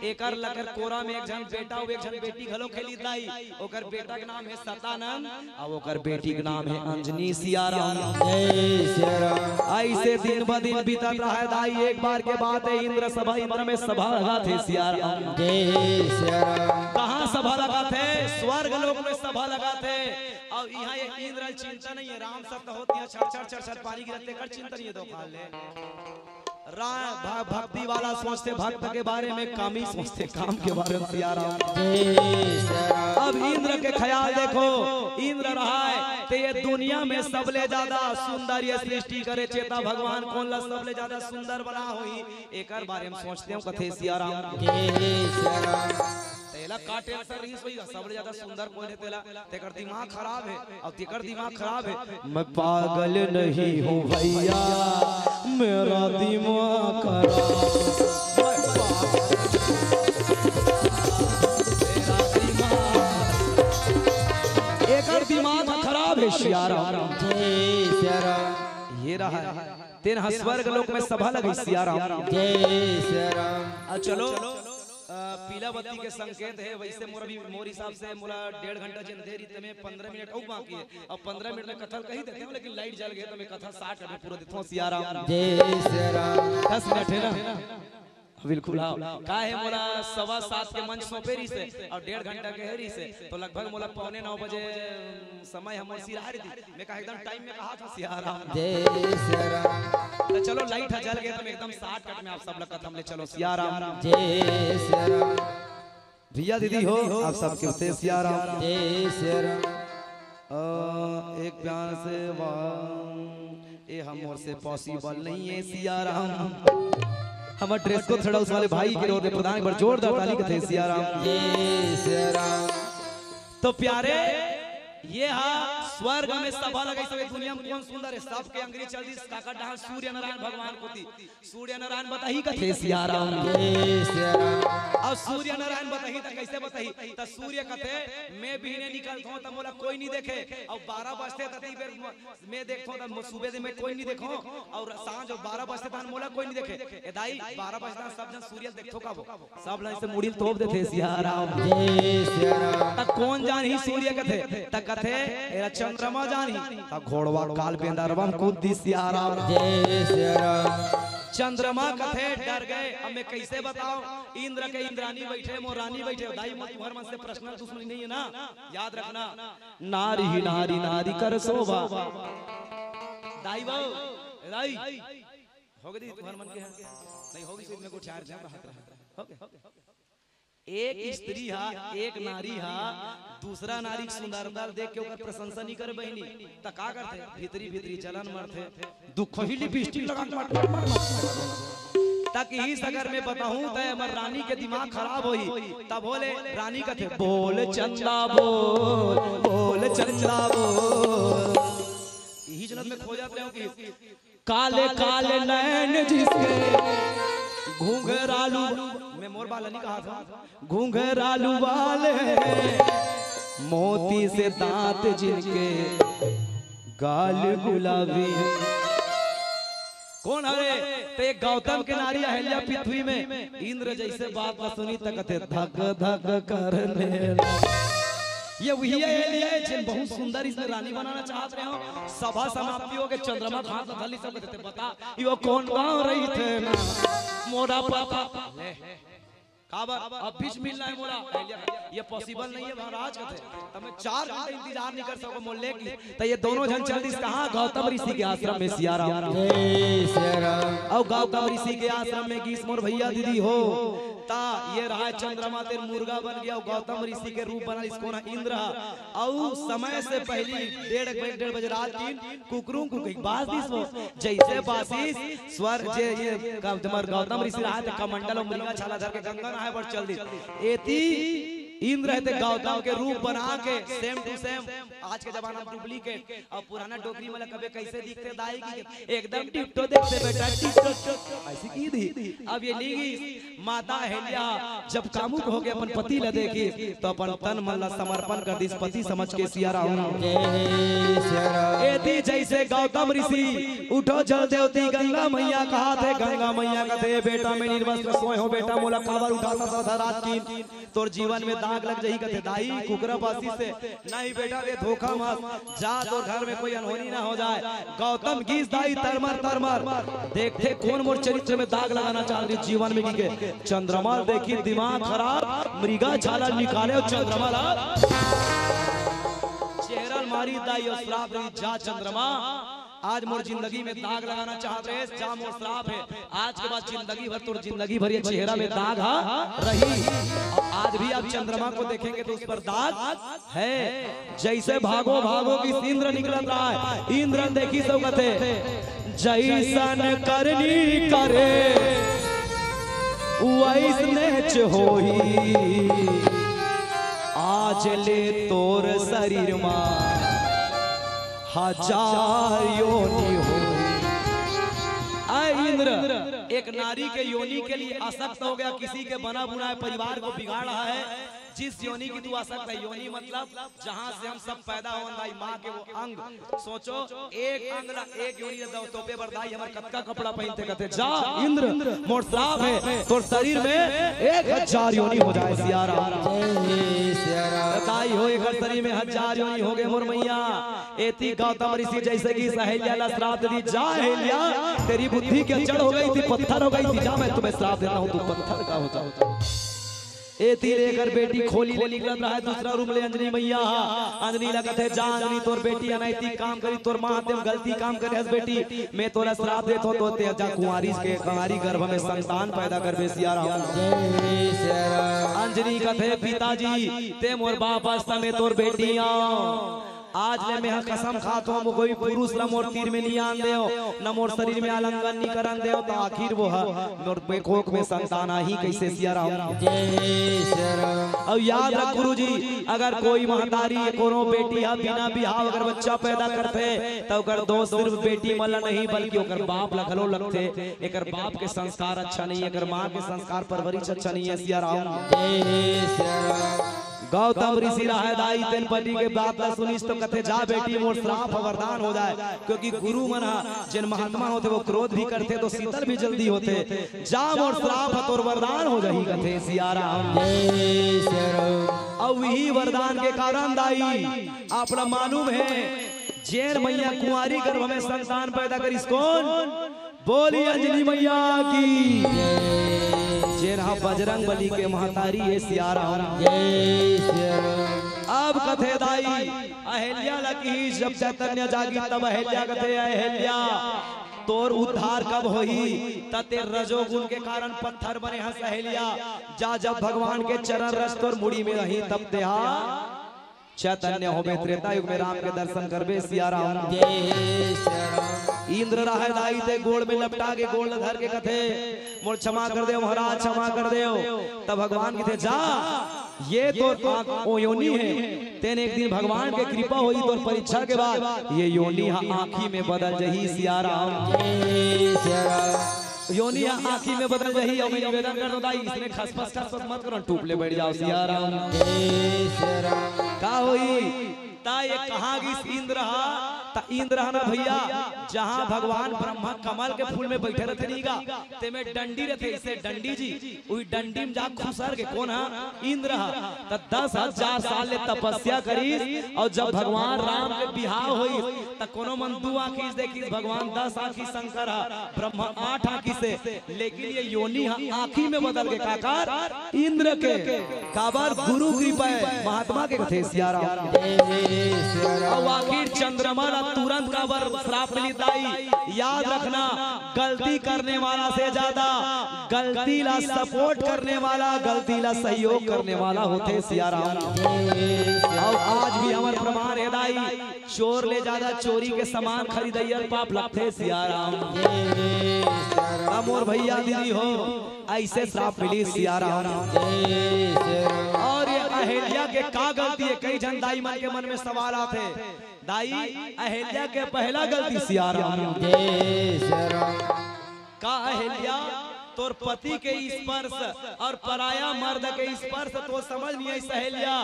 एकर लकर कोरा में एक झन बेटा अउ एक झन बेटी घलो खेली दाई। ओकर बेटा के नाम हे सतानंद, अउ ओकर बेटी के नाम हे अंजनी, सिया राम। जय सिया राम। अइसे दिन ब दिन बीतत रहय दाई, एक बार के बात हे, इंद्र सभा, इंद्र में सभा लगाथे, सिया राम। जय सिया राम। कहाँ सभा लगाथे? स्वर्ग लोक में सभा लगाथे। अउ इहाँ ये इंद्र चिंता नइ हे, राम सत्य होत इहाँ छर छर छर छर पानी गिरत, तेकर चिंता नइ हे, दो खाल ले। रा-, भ-, भक्ति वाला सोचथे भक्त के बारे में, कामी सोचथे काम के बारे में, सिया राम। जय सिया राम। अब इंद्र के ख्याल देखो, इंद्र रहय ते ये दुनिया में सबले ज्यादा सुंदर ये सृष्टि करे, चेता भगवान कोन ला सबले ज्यादा सुंदर बना होही, एकर बारे में सोचथे, कथे सिया राम। जय सिया राम। तेला का टेंशन रहिस होही, सबले ज्यादा सुंदर कोन हे तेला? तेकर दिमाग खराब हे, अउ तेकर दिमाग खराब हे। मैं पागल नहीं हूँ भैया, मेरा दिमाग खराब। एकर दिमाग खराब हे, सिया राम। जय सिया राम। ये रहय, तेन ह स्वर्ग लोक में सभा लगाइस, सिया राम। जय सिया राम। आ, चलो, अ, पीला बत्ती के संकेत हे। वइसे मोर अभी, मोर हिसाब से मोला डेढ़ घंटा जेन दे रहिस, तेमे पंद्रह मिनट अउ बाकी हे। अब पंद्रह मिनट में कथा ल कही देथंव, लेकिन लाइट जल गे, त मैं कथा साठ मिनट में पूरा देथंव, सिया राम। जय सिया राम। दस मिनट हे ना? बिल्कुल, हाँ। का हे, मोला सवा सात के मंच सौंपे रहिस हे अउ डेढ़ घंटा के हे रहिस हे, तो लगभग मोला पौने नौ बजे समय हमर सिरार दी। मैं कहा एकदम टाइम में कहा था, सिया राम। जय सिया राम। तो चलो, लाइट ह जल गे, त मैं एकदम शॉर्टकट में आप सब ला कथा म ले चलंव, सिया राम। जय सिया राम। भैया दीदी हो, आप सबके होते सिया राम। जय सिया राम। अ, एक प्यार से वाह, ए हमर से पॉसिबल नहीं हे, सिया राम। हमर ड्रेस कोड थर्ड हाउस वाले भाई के ओर ले प्रधान एक बार जोरदार ताली कथे, सिया राम। जय सिया राम। तो प्यारे, ये हा स्वर्ग में सभा लगाइस, दुनिया में कोन सुंदर हे? सबके अंगरी चल दिस, काकर डहर? सूर्य नारायण भगवान कोती। सूर्य नारायण बताही कथे, सिया राम। जय सिया राम। अउ सूर्य नारायण बताही त कइसे बताही? त सूर्य कथे, मैं बिहने निकलथंव त मोला कोई नइ देखे, अउ बारह बजथे त तीन बेर म-, मैं देखथंव त मो-, सुबह दे मैं कोई नइ देखंव, अउ सांझ अउ बारह बजथे तहन मोला कोई नइ देखे। ए दाई, बारह बजथे तहन सब झन सूर्य ल देखथो का वो? सब ला अइसे मुड़ी ल तोप देथे, सिया राम। जय सिया राम। त कोन जानही सूर्य कथे? त कथे, एला चंद्रमा जानही। त घोड़वा काल बेंदरवा म कूद दिस, सिया राम। जय सिया राम। चंद्रमा कथे, डर गे, अब मैं कइसे बतावंव? इंद्र के इंद्रानी बइठे, मोर रानी बइठे। दाई, मोर तुंहर मन से पर्सनल दुश्मनी नइ हे ना, याद रखना। नारी ही नारी, नारी कर शोभा। दाई वो, ए दाई, हो गे दी तुंहर मन के हा? नहीं होगे, सिर्फ मैं गोठियार जाए बात रहा। हो गे? एक स्त्री हा, एक नारी हा, दूसरा नारी के सुंदरता ल देख के ओकर प्रशंसा नइ करे बहिनी, त का करथे? भीतरी भीतरी जलन मरथे, दुखही लिपस्टिक लगा के मर, मर, मर, मर। त किहिस अगर मैं बताहूं त हमर रानी के दिमाग खराब होही। तब बोले, रानी कथे, बोल चंदा बोल, बोल चंदा बोल। इही जन्म में खो जात रहे हो कि काले काले नैन जिसके घुंघरालू, मैं मोर बाल नइ कहा था, घुंघरालू बाल हैं, मोती से दांत जिनके, गाल गुलाबी है। कोन हरे? त ये गौतम के नारी अहिल्या पृथ्वी में। इंद्र जइसे बात ला सुनिस त कथे, धक धक करने। ये वही अहिल्या हे जेन बहुत सुंदर अइसने रानी बनाना चाहत रहे हों। सभा समाप्ति हो गे, चंद्रमा के हाथ ला धर लिस, कथे, बता, यो कोन गांव रहिथे ना? मोला पता। ले। काबर? अभी च मिलना हे मोला। ये पॉसिबल नइ हे महाराज, कथे। त मैं चार घंटा इंतजार नइ कर सकंव, मोला ले गे। त ये दूनों झन चल दिस कहां? गौतम ऋषि के आश्रम में, सिया राम। जय सिया राम। अउ गौतम ऋषि के आश्रम में गिस मोर भैया दीदी हो। ता ये रहा चंद्रमा तेन मुर्गा बन गया, गौतम ऋषि के रूप बना लिस कोन ह, इंद्र ह। अउ समय से पहली डेढ़ बजे, डेढ़ बजे रात की कुकरू कुकई बाज दिस वो। जैसे बासिस स्वर जे ये गौ-, हमर गौतम ऋषि रहा थे कमंडल अउ मृगा छाला धर के गंगा नहाए बर चल दिस। एती इंद्र हे ते गौतम के रूप बना के same to same, आज के जमाना में duplicate, अउ पुराना डोकरी मन ला कबे कैसे दिखथे दाई की, एकदम टिपटो देखते बेटा, टिपटो। ऐसी की दी। अब ये नी गिस, माता अहिल्या जब कामुक होके अपन पति ला देखिस, तो अपन तन मन ला समर्पण कर दिस पति समझ के सिया राम। जय सिया राम। एती जैसे गौतम ऋषि उठो जल देवती गंगा मैया कहाथे, गंगा मैया कथे, "बेटा मैं निर्वस्त्र सोए हों बेटा, मोला काबर उठाथस आधा रात की, तोर जीवन में दाग लग जही," कथे, "दाई कुकरा बासिस हे।" "नहीं बेटा, ये धोखा मत, जा तोर घर में कोई अनहोनी ना हो जाए।" गौतम गिस दाई तरमर तरमर, देखथे कोन मोर चरित्र में दाग लगाना चाहत रहिस जीवन में, कहिके चंद्रमा देखिस दिमाग खराब, मृगा छाला निकाले अउ चंद्रमा ला चेहरा मारिस दाई अउ श्राप दिस, "जा चंद्रमा, आज मोर जिंदगी में दाग लगाना चाहत रहे, जा मोर श्राप हे, आज के बाद जिंदगी भर तोर जिंदगी भर ये चेहरा में दाग हा रही।" और आज भी आप चंद्रमा को देखेंगे तो उस पर दाग है। जैसे भागो भागो कि इंद्र निकलत रहा है, इंद्र देखिस अउ कथे, "जैसन करनी करे वैसनेच होही, आज ले तोर शरीर मा हजार योनि होही।" ऐ इंद्र, एक नारी के योनि के लिए आसक्त हो गया, किसी के बना बुनाए परिवार को बिगाड़ रहा है, जिस योनि की तू आसक्त है, योनि मतलब जहां से हम सब पैदा होन दाई, माँ के वो अंग। सोचो, एक अंग ला, एक योनि ला दो तोपे बर दाई हमर कतका कपड़ा पहिनथे, कथे, "जा इंद्र, मोर श्राप हे, तोर शरीर में एक हजार योनि हो जाए।" सिया राम। जय सिया राम। दाई हो, एकर शरीर में हजार योनि हो गए मोर मैया। एती गौतम ऋषि जैसे कि अहिल्या ला श्राप दे दिस, "जा अहिल्या, तेरी बुद्धि की जड़ हो गई थी, पत्थर हो गई थी, जा मैं तुम्हें श्राप देता हूँ, तू पत्थर का हो जाओ।" एती ले एकर बेटी खोली ले निकलत रहा है दूसरा रूम ले अंजनी मैया हा। अंजनी ला कथे, "जा अंजनी, तोर बेटी अनैतिक काम करी, तोर माँ तेम गलती काम करे हस बेटी, मैं तोला श्राप देत हों, तो ते जा कुंवारी के, कुंवारी गर्भ में संतान पैदा करबे सिया राम।" जय सिया राम। अंजनी कथे, "पिताजी, ते मोर बाप अस त मैं तोर बेटी आंव।" आज ले मेंहा कसम खात हों, कोई पुरुष ला मोर तीर में नी आन देव, न मोर शरीर में आलिंगन नी करन देव, त आखिर वो ह मोर बेकोख में संतान आही कैसे सिया राम। जय सिया राम। अउ याद रख गुरुजी, अगर कोई महतारी कोनो बेटी ह बिना बिहाव अगर बच्चा पैदा करथे, त ओकर दोष सिर्फ बेटी मन ला नहीं, बल्कि ओकर बाप ला घलो लगथे। एकर बाप के संस्कार अच्छा नहीं, एकर माँ के संस्कार परवरिश अच्छा नहीं है सिया राम। जय सिया राम। गौतम ऋषि रहा है दाई, तेन पति के बात ला सुनिस तो कथे, "जा बेटी, मोर श्राप ह वरदान हो जाए," क्योंकि गुरु मन ह, जेन महात्मा होथे, वो क्रोध भी करथे तो शीतल भी जल्दी होथे। "जा मोर श्राप ह तोर वरदान हो जाही," कथे सिया राम। जय सिया राम। अउ इही वरदान के कारण दाई, आप ला मालूम है, जेन मैया कुंवारी गर्भ में संतान पैदा करिस कोन, बोली अंजनी मैया की। जेन हा बजरंग बली के महतारी हे सिया राम। जय सिया राम। अब कथे दाई, अहिल्या ला किहिस, जब चैतन्य जागिस तब अहिल्या कथे, "अहिल्या, तोर उद्धार कब होही? त ते रजोगुण के कारण पत्थर बने हस अहिल्या। जा, जब भगवान के चरण रज तोर मुड़ी में रही तब तेहा चैतन्य होबे, त्रेता युग में राम के दर्शन करबे सिया राम।" जय सिया राम। इंद्र रहा है दाई ते गोड़ में लपटा के गोड़ ल धर के कथे, "मोर क्षमा कर देव महाराज, क्षमा कर देव।" तब भगवान कथे, "जा, ये तोर आँख ओ योनि हे, तेन एक दिन भगवान के कृपा होही तोर परीक्षा के बाद ये योनि हा आँखी में बदल जही सिया राम।" जय सिया राम। योनि हा आँखी में बदल जही। अउ मैं निवेदन करत हों दाई, इसने खसपस खसपस मत करो, टूप ले बैठ जाओ सिया राम। जय सिया राम। का होही? त ये कहाँ गिस इंद्र हा? त इंद्र हा ना भैया, जहाँ भगवान ब्रह्मा कमल के फूल में बैठे रथे नी गा, तेमे डंडी रथे, इसे डंडी जी, उही डंडी में जा खुसर के कोन हा? इंद्र हा। त दस हजार साल ले तपस्या करिस, अउ जब भगवान राम के बिहाव होइस, त कोनो मन दू आँखी से देखिस, भगवान दस आँखी शंकर हा, ब्रह्मा आठ आँखी से, लेकिन ये योनि हा आँखी में बदल के काकर इंद्र के, काबर गुरु कृपा हे, महात्मा के कथे सिया राम। जय सिया राम। अउ आखिर चंद्रमा ला तुरंत काबर श्राप मिली दाई, याद रखना, गलती करने वाला से ज्यादा गलती ला सपोर्ट करने वाला, गलती ला सहयोग करने वाला होथे सियाराम। अउ आज भी हमर प्रमाण हे दाई, चोर ले ज्यादा चोरी के सामान खरीदइया ल पाप लगथे सियाराम। अब मोर भैया दीदी हो, अइसे श्राप मिली सियाराम। अउ ये अहिल्या के का गलती हे, कई झन दाई मन के मन में सवाल आथे। दाई, अहिल्या के पहला गलती सियाराम। का अहिल्या, तोर पति के स्पर्श अउ पराया मर्द के स्पर्श तो समझ नइ आइस अहिल्या।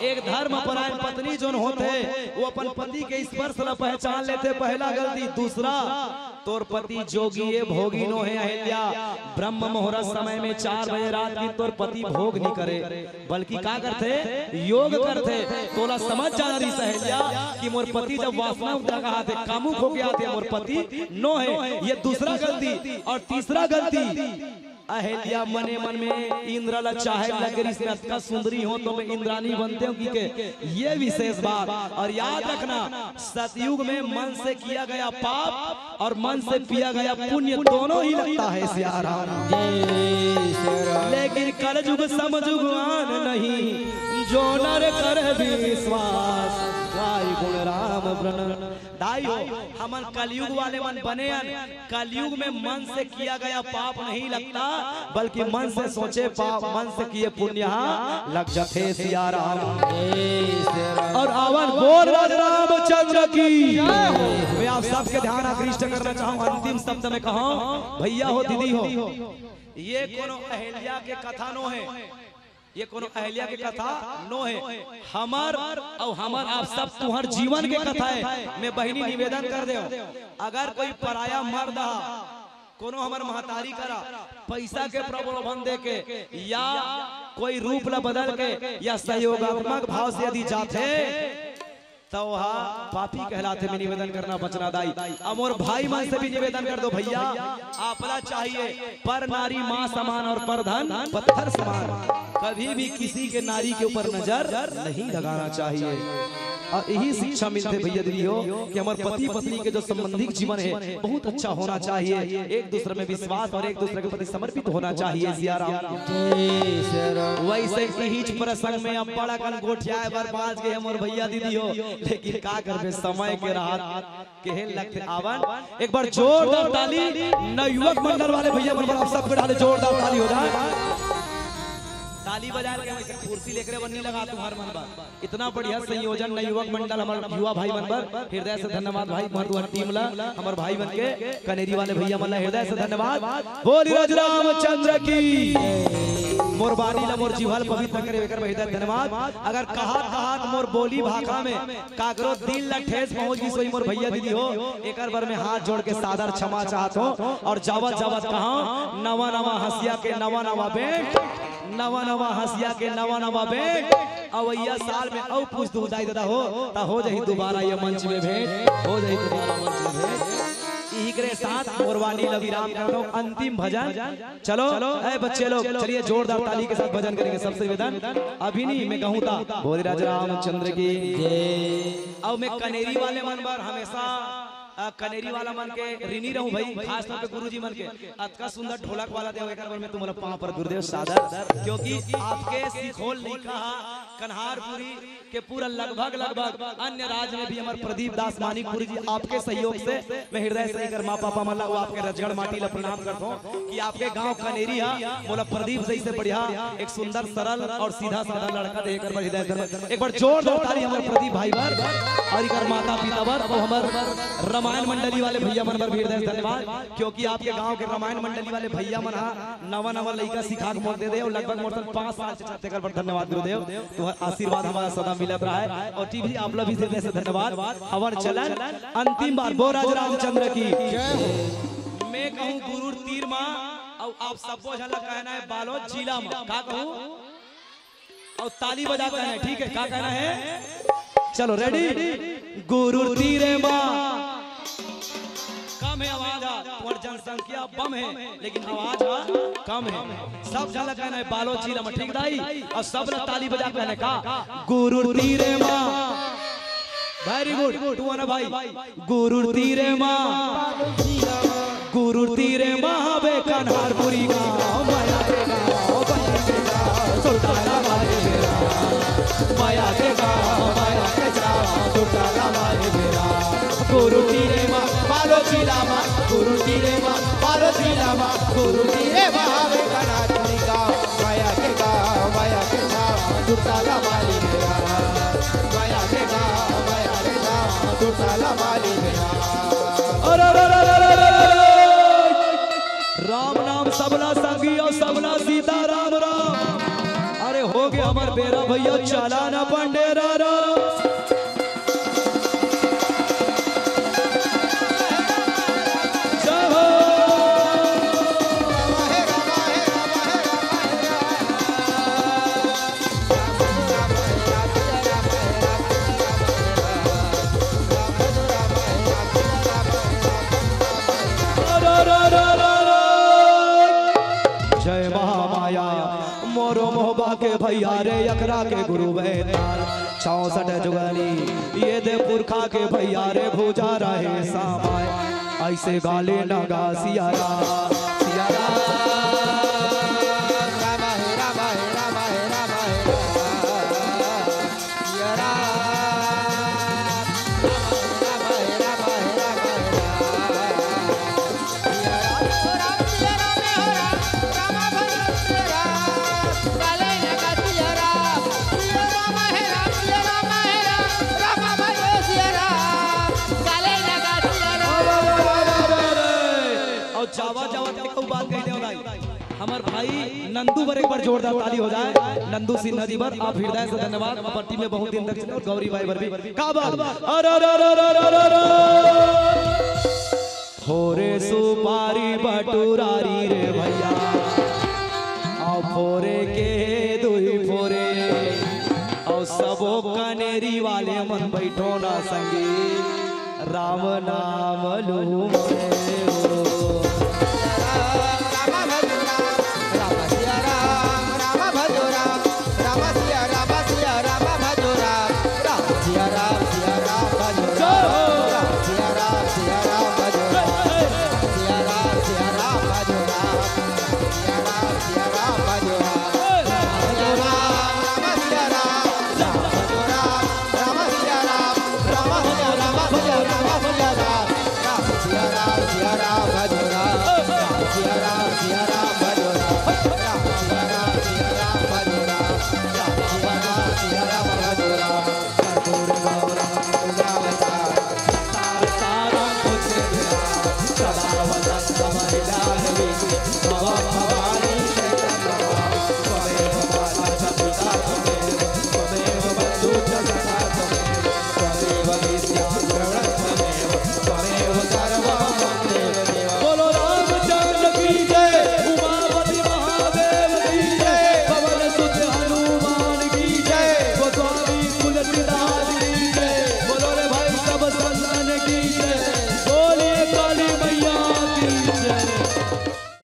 एक धर्म परायण पत्नी जोन होथे, वो अपन पति के स्पर्श ला पहचान लेथे, पहला गलती। दूसरा, तोर पति जोगी ए भोगी नो हे अहिल्या, ब्रह्म मुहूर्त समय में चार बजे रात के तोर पति भोग नइ करे, बल्कि का करथे, योग करथे। तोला समझ जाना रहिस अहिल्या कि मोर पति जब वासना जगाथे, कामुक होके आथे, मोर पति नो हे। ये दूसरा गलती। अउ तीसरा गलती, अहिल्या मने मन में इंद्र ला चाहे लगे रहिस, मैं अतका सुंदरी हों तो मैं इंद्रानी बनतेंव कहिके, ये विशेष बात। अउ याद रखना, सतयुग में मन से किया गया पाप अउ मन से किया गया पुण्य दोनों ही लगता हे सियाराम। लेकिन कलजुग समजुग आन नहीं, जो नर कर विश्वास, गाय गुण राम प्रण। दाई हो, हमन कलयुग वाले मन बने हन। कलयुग में मन से किया गया पाप नहीं लगता, बल्कि मन से सोचे पाप, मन से किए पुण्य ह लग जाथे सियाराम। अउ आवन बोल राज रामचंद्र की। मैं आप सबके ध्यान आकृष्ट करना चाहूँ, अंतिम शब्द में कहूँ, भैया हो, दीदी हो, ये कोनो अहिल्या के कथा नो हे, ये कोनो अहिल्या के कथा नो हे, हमर अउ हमर आप सब तुंहर जीवन के कथा हे। मैं बहिनी निवेदन कर देंव, अगर कोई पराया मर्द ह कोनो हमर महतारी करा पैसा के प्रलोभन दे के या कोई रूप ला बदल के या सहयोगात्मक भाव से यदि जाथे, त ओहा पापी कहलाथे। मैं निवेदन करना बचना दाई, अउ मोर भाई मन से भी निवेदन कर दो भैया, आपला चाहिए पर नारी माँ समान अउ पर धन पत्थर समान। कभी भी किसी के नारी के ऊपर नजर नहीं लगाना चाहिए। अउ यही शिक्षा मिलथे भैया दीदी हो कि हमर पति पत्नी के जो संबंधिक जीवन हे, बहुत अच्छा होना चाहिए, एक दूसरे में विश्वास अउ एक दूसरे के प्रति समर्पित होना चाहिए। सियाराम। वैसे इहीच प्रसंग में अब्बड़ अकन गोठियाए बर बाँच गे हे मोर भैया दीदी हो, लेकिन का करबे, समय के रहत केहे लगथे। आवन, एक बार जोरदार ताली नवयुवक मंडल वाले भैया मन बर, आप सबके डाले जोरदार ताली हो जाए। ताली बजाए लगे, वैसे कुर्सी लेकरे बर नइ लगा तुंहर मन बर। इतना बढ़िया संयोजन नवयुवक मंडल हमर युवा भाई मन बर, हृदय से धन्यवाद भाई, तुम्हर टीम ला, हमर भाई मन के कनेरी वाले भैया मन ला हृदय से धन्यवाद। बोल राज रामचंद्र की। मोर बानी ला मोर जीवा ल पवित्र करे, एकर बर हृदय धन्यवाद। अगर कहात कहात मोर बोली भाखा में काकरो दिल ला ठेस पहुंच गिस होही मोर भैया दीदी हो, एकर बर मैं हाथ जोड़ के सादर क्षमा चाहत हों। अउ जावत जावत कहूं, नवा नवा हंसिया के नवा नवा बेंट, नवा नवा हंसिया के नवा नवा बेंट, अवइया साल में अउ पूछ दूहू दाई ददा हो, त हो जाही दोबारा ये मंच में भेंट, हो जाही दोबारा मंच में भेंट। इही के साथ मोर बानी ला विराम करत हों, अंतिम भजन। चलो, ए बच्चे लोग, चलिए जोरदार ताली के साथ भजन करेंगे सबसे निवेदन। अभी नहीं, मैं कहूँ था, बोल राज रामचंद्र की। अउ मैं कनेरी वाले मन बर हमेशा, अ, कनेरी वाला मन के ऋणी रहूं भाई, खास तौर पे गुरुजी मन के। अतका सुंदर ढोलक वाला देव, एकर बर मैं तुम्हारा पांव पर गुरुदेव सादर, क्योंकि आपके सिखोल लइका हा कन्हारपुरी के पूरा लगभग, लगभग अन्य राज्य में भी हमर प्रदीप दास मानिकपुरी जी आपके सहयोग से मैं हृदय से एकर माँ पापा मन ला, वो आपके रजगढ़ माटी ला प्रणाम करत हों कि आपके गांव कनेरी हा, मोला प्रदीप जैसे बढ़िया एक सुंदर सरल अउ सीधा साधा लड़का दे, एकर बर हृदय से धन्यवाद। एक बार जोरदार ताली हमर प्रदीप भाई बर अउ एकर माता पिता बर, अउ हमर रामायण मंडली वाले भैया मन बर भी हृदय से धन्यवाद, क्योंकि आपके गांव के रामायण मंडली वाले भैया मन हा नवा नवा लइका सिखा के मोर दे दे, अउ लगभग मोर सन पाँच साल से चलथे, एकर बर धन्यवाद गुरुदेव। तुम्हर आशीर्वाद हमला सदा मिलत रहय, अउ टीवी आप ला भी हृदय से धन्यवाद। अवर चलन अंतिम बार बोल राज रामचंद्र की। मैं कहूं गुरूर तीर मा, अउ आप सब्बो झन ला कहना हे बालोद जिला मा। का कहूं? अउ ताली बजा कहना हे, ठीक हे? का कहना हे? चलो, रेडी? गुरूर तीर मा। कम हे आवाज हा, तुम्हर जनसंख्या बम हे, लेकिन आवाज हा कम हे। सब झन ला कहना हे बालोद जिला मा, ठीक दाई? अउ सब ला ताली बजा कहना हे का? गुरूर तीर मा। Very good, तू आना भाई। गुरुर तीरे माँ, गुरुर तीरे माँ हवे कन्हारपुरी गाँव, मया के गाँव, बलिया के गाँव, सुरताला वाले बेरा। मया के गाँव, मया के गाँव, सुरताला वाले बेरा। गुरुर तीरे माँ, पालो जिला माँ, गुरुर तीरे माँ, पालो जिला माँ, गुरुर तीरे माँ हवे कन्हारपुरी गाँव। मया के गाँव, मया के गाँव, सुरताला वाली मेरा। मया के गाँव, मया के गाँव, सुरताला वाली मेरा। अरे, अरे, अरे, अरे, अरे, अरे, अरे। राम नाम सबला संगी अउ सबला सीता राम राम। अरे हो गे हमर बेरा भैया, चला ना पंडेरा राम। जय हो। जय महामाया, मोरो मोहबा के भैया रे, अखरा के गुरु बैताल, चौसठ जुगनी, ये दे पुरखा के भैया रे, भुजा रहे सामाय, ऐसे गाले नगा सिया राम, सिया राम। राम हे राम हे राम हे राम हे राम। अउ जावा जावा तक अउ बात कहि देव भाई। हमर भाई नंदू बर एक बार जोरदार ताली हो जाए। नंदू सिन्हा जी बर आप हृदय से धन्यवाद। पट्टी में बहुत दिन तक चले और गौरी बाई बर भी। का बात? अरे, अरे, अरे, अरे, अरे, अरे। फोरे सुपारी बटुरारी रे भैया, अउ फोरे के दुई फोरे, अउ सबो कनेरी वाले मन बैठो ना संगी। राम नाम लूं मैं ओ। राम भजो राम, राम सिया राम, राम भजो राम, राम सिया राम, सिया राम भजो राम, राम सिया राम, सिया राम भजो राम, राम सिया राम, सिया राम भजो राम, सिया राम, सिया राम भजो राम, सिया राम, सिया राम भजो राम, राम भजो राम, राम सिया राम, राम भजो राम। राम सिया राम, राम सिया राम, राम सिया राम, राम सिया राम, सिया राम भजो राम, राम सिया राम, सिया राम भजो राम, राम सिया राम, सिया राम भजो राम, राम सिया राम, सिया राम भजो राम। कर्पूर गौरम उजावता, सार सारम कुछ सदा वसंत महिला बोलो रामचंद्र की जय, उमापति महादेव की जय, पवन सुत हनुमान की जय, गोस्वामी तुलसीदास की जय। बोलो रे भाई सब संतन की जय।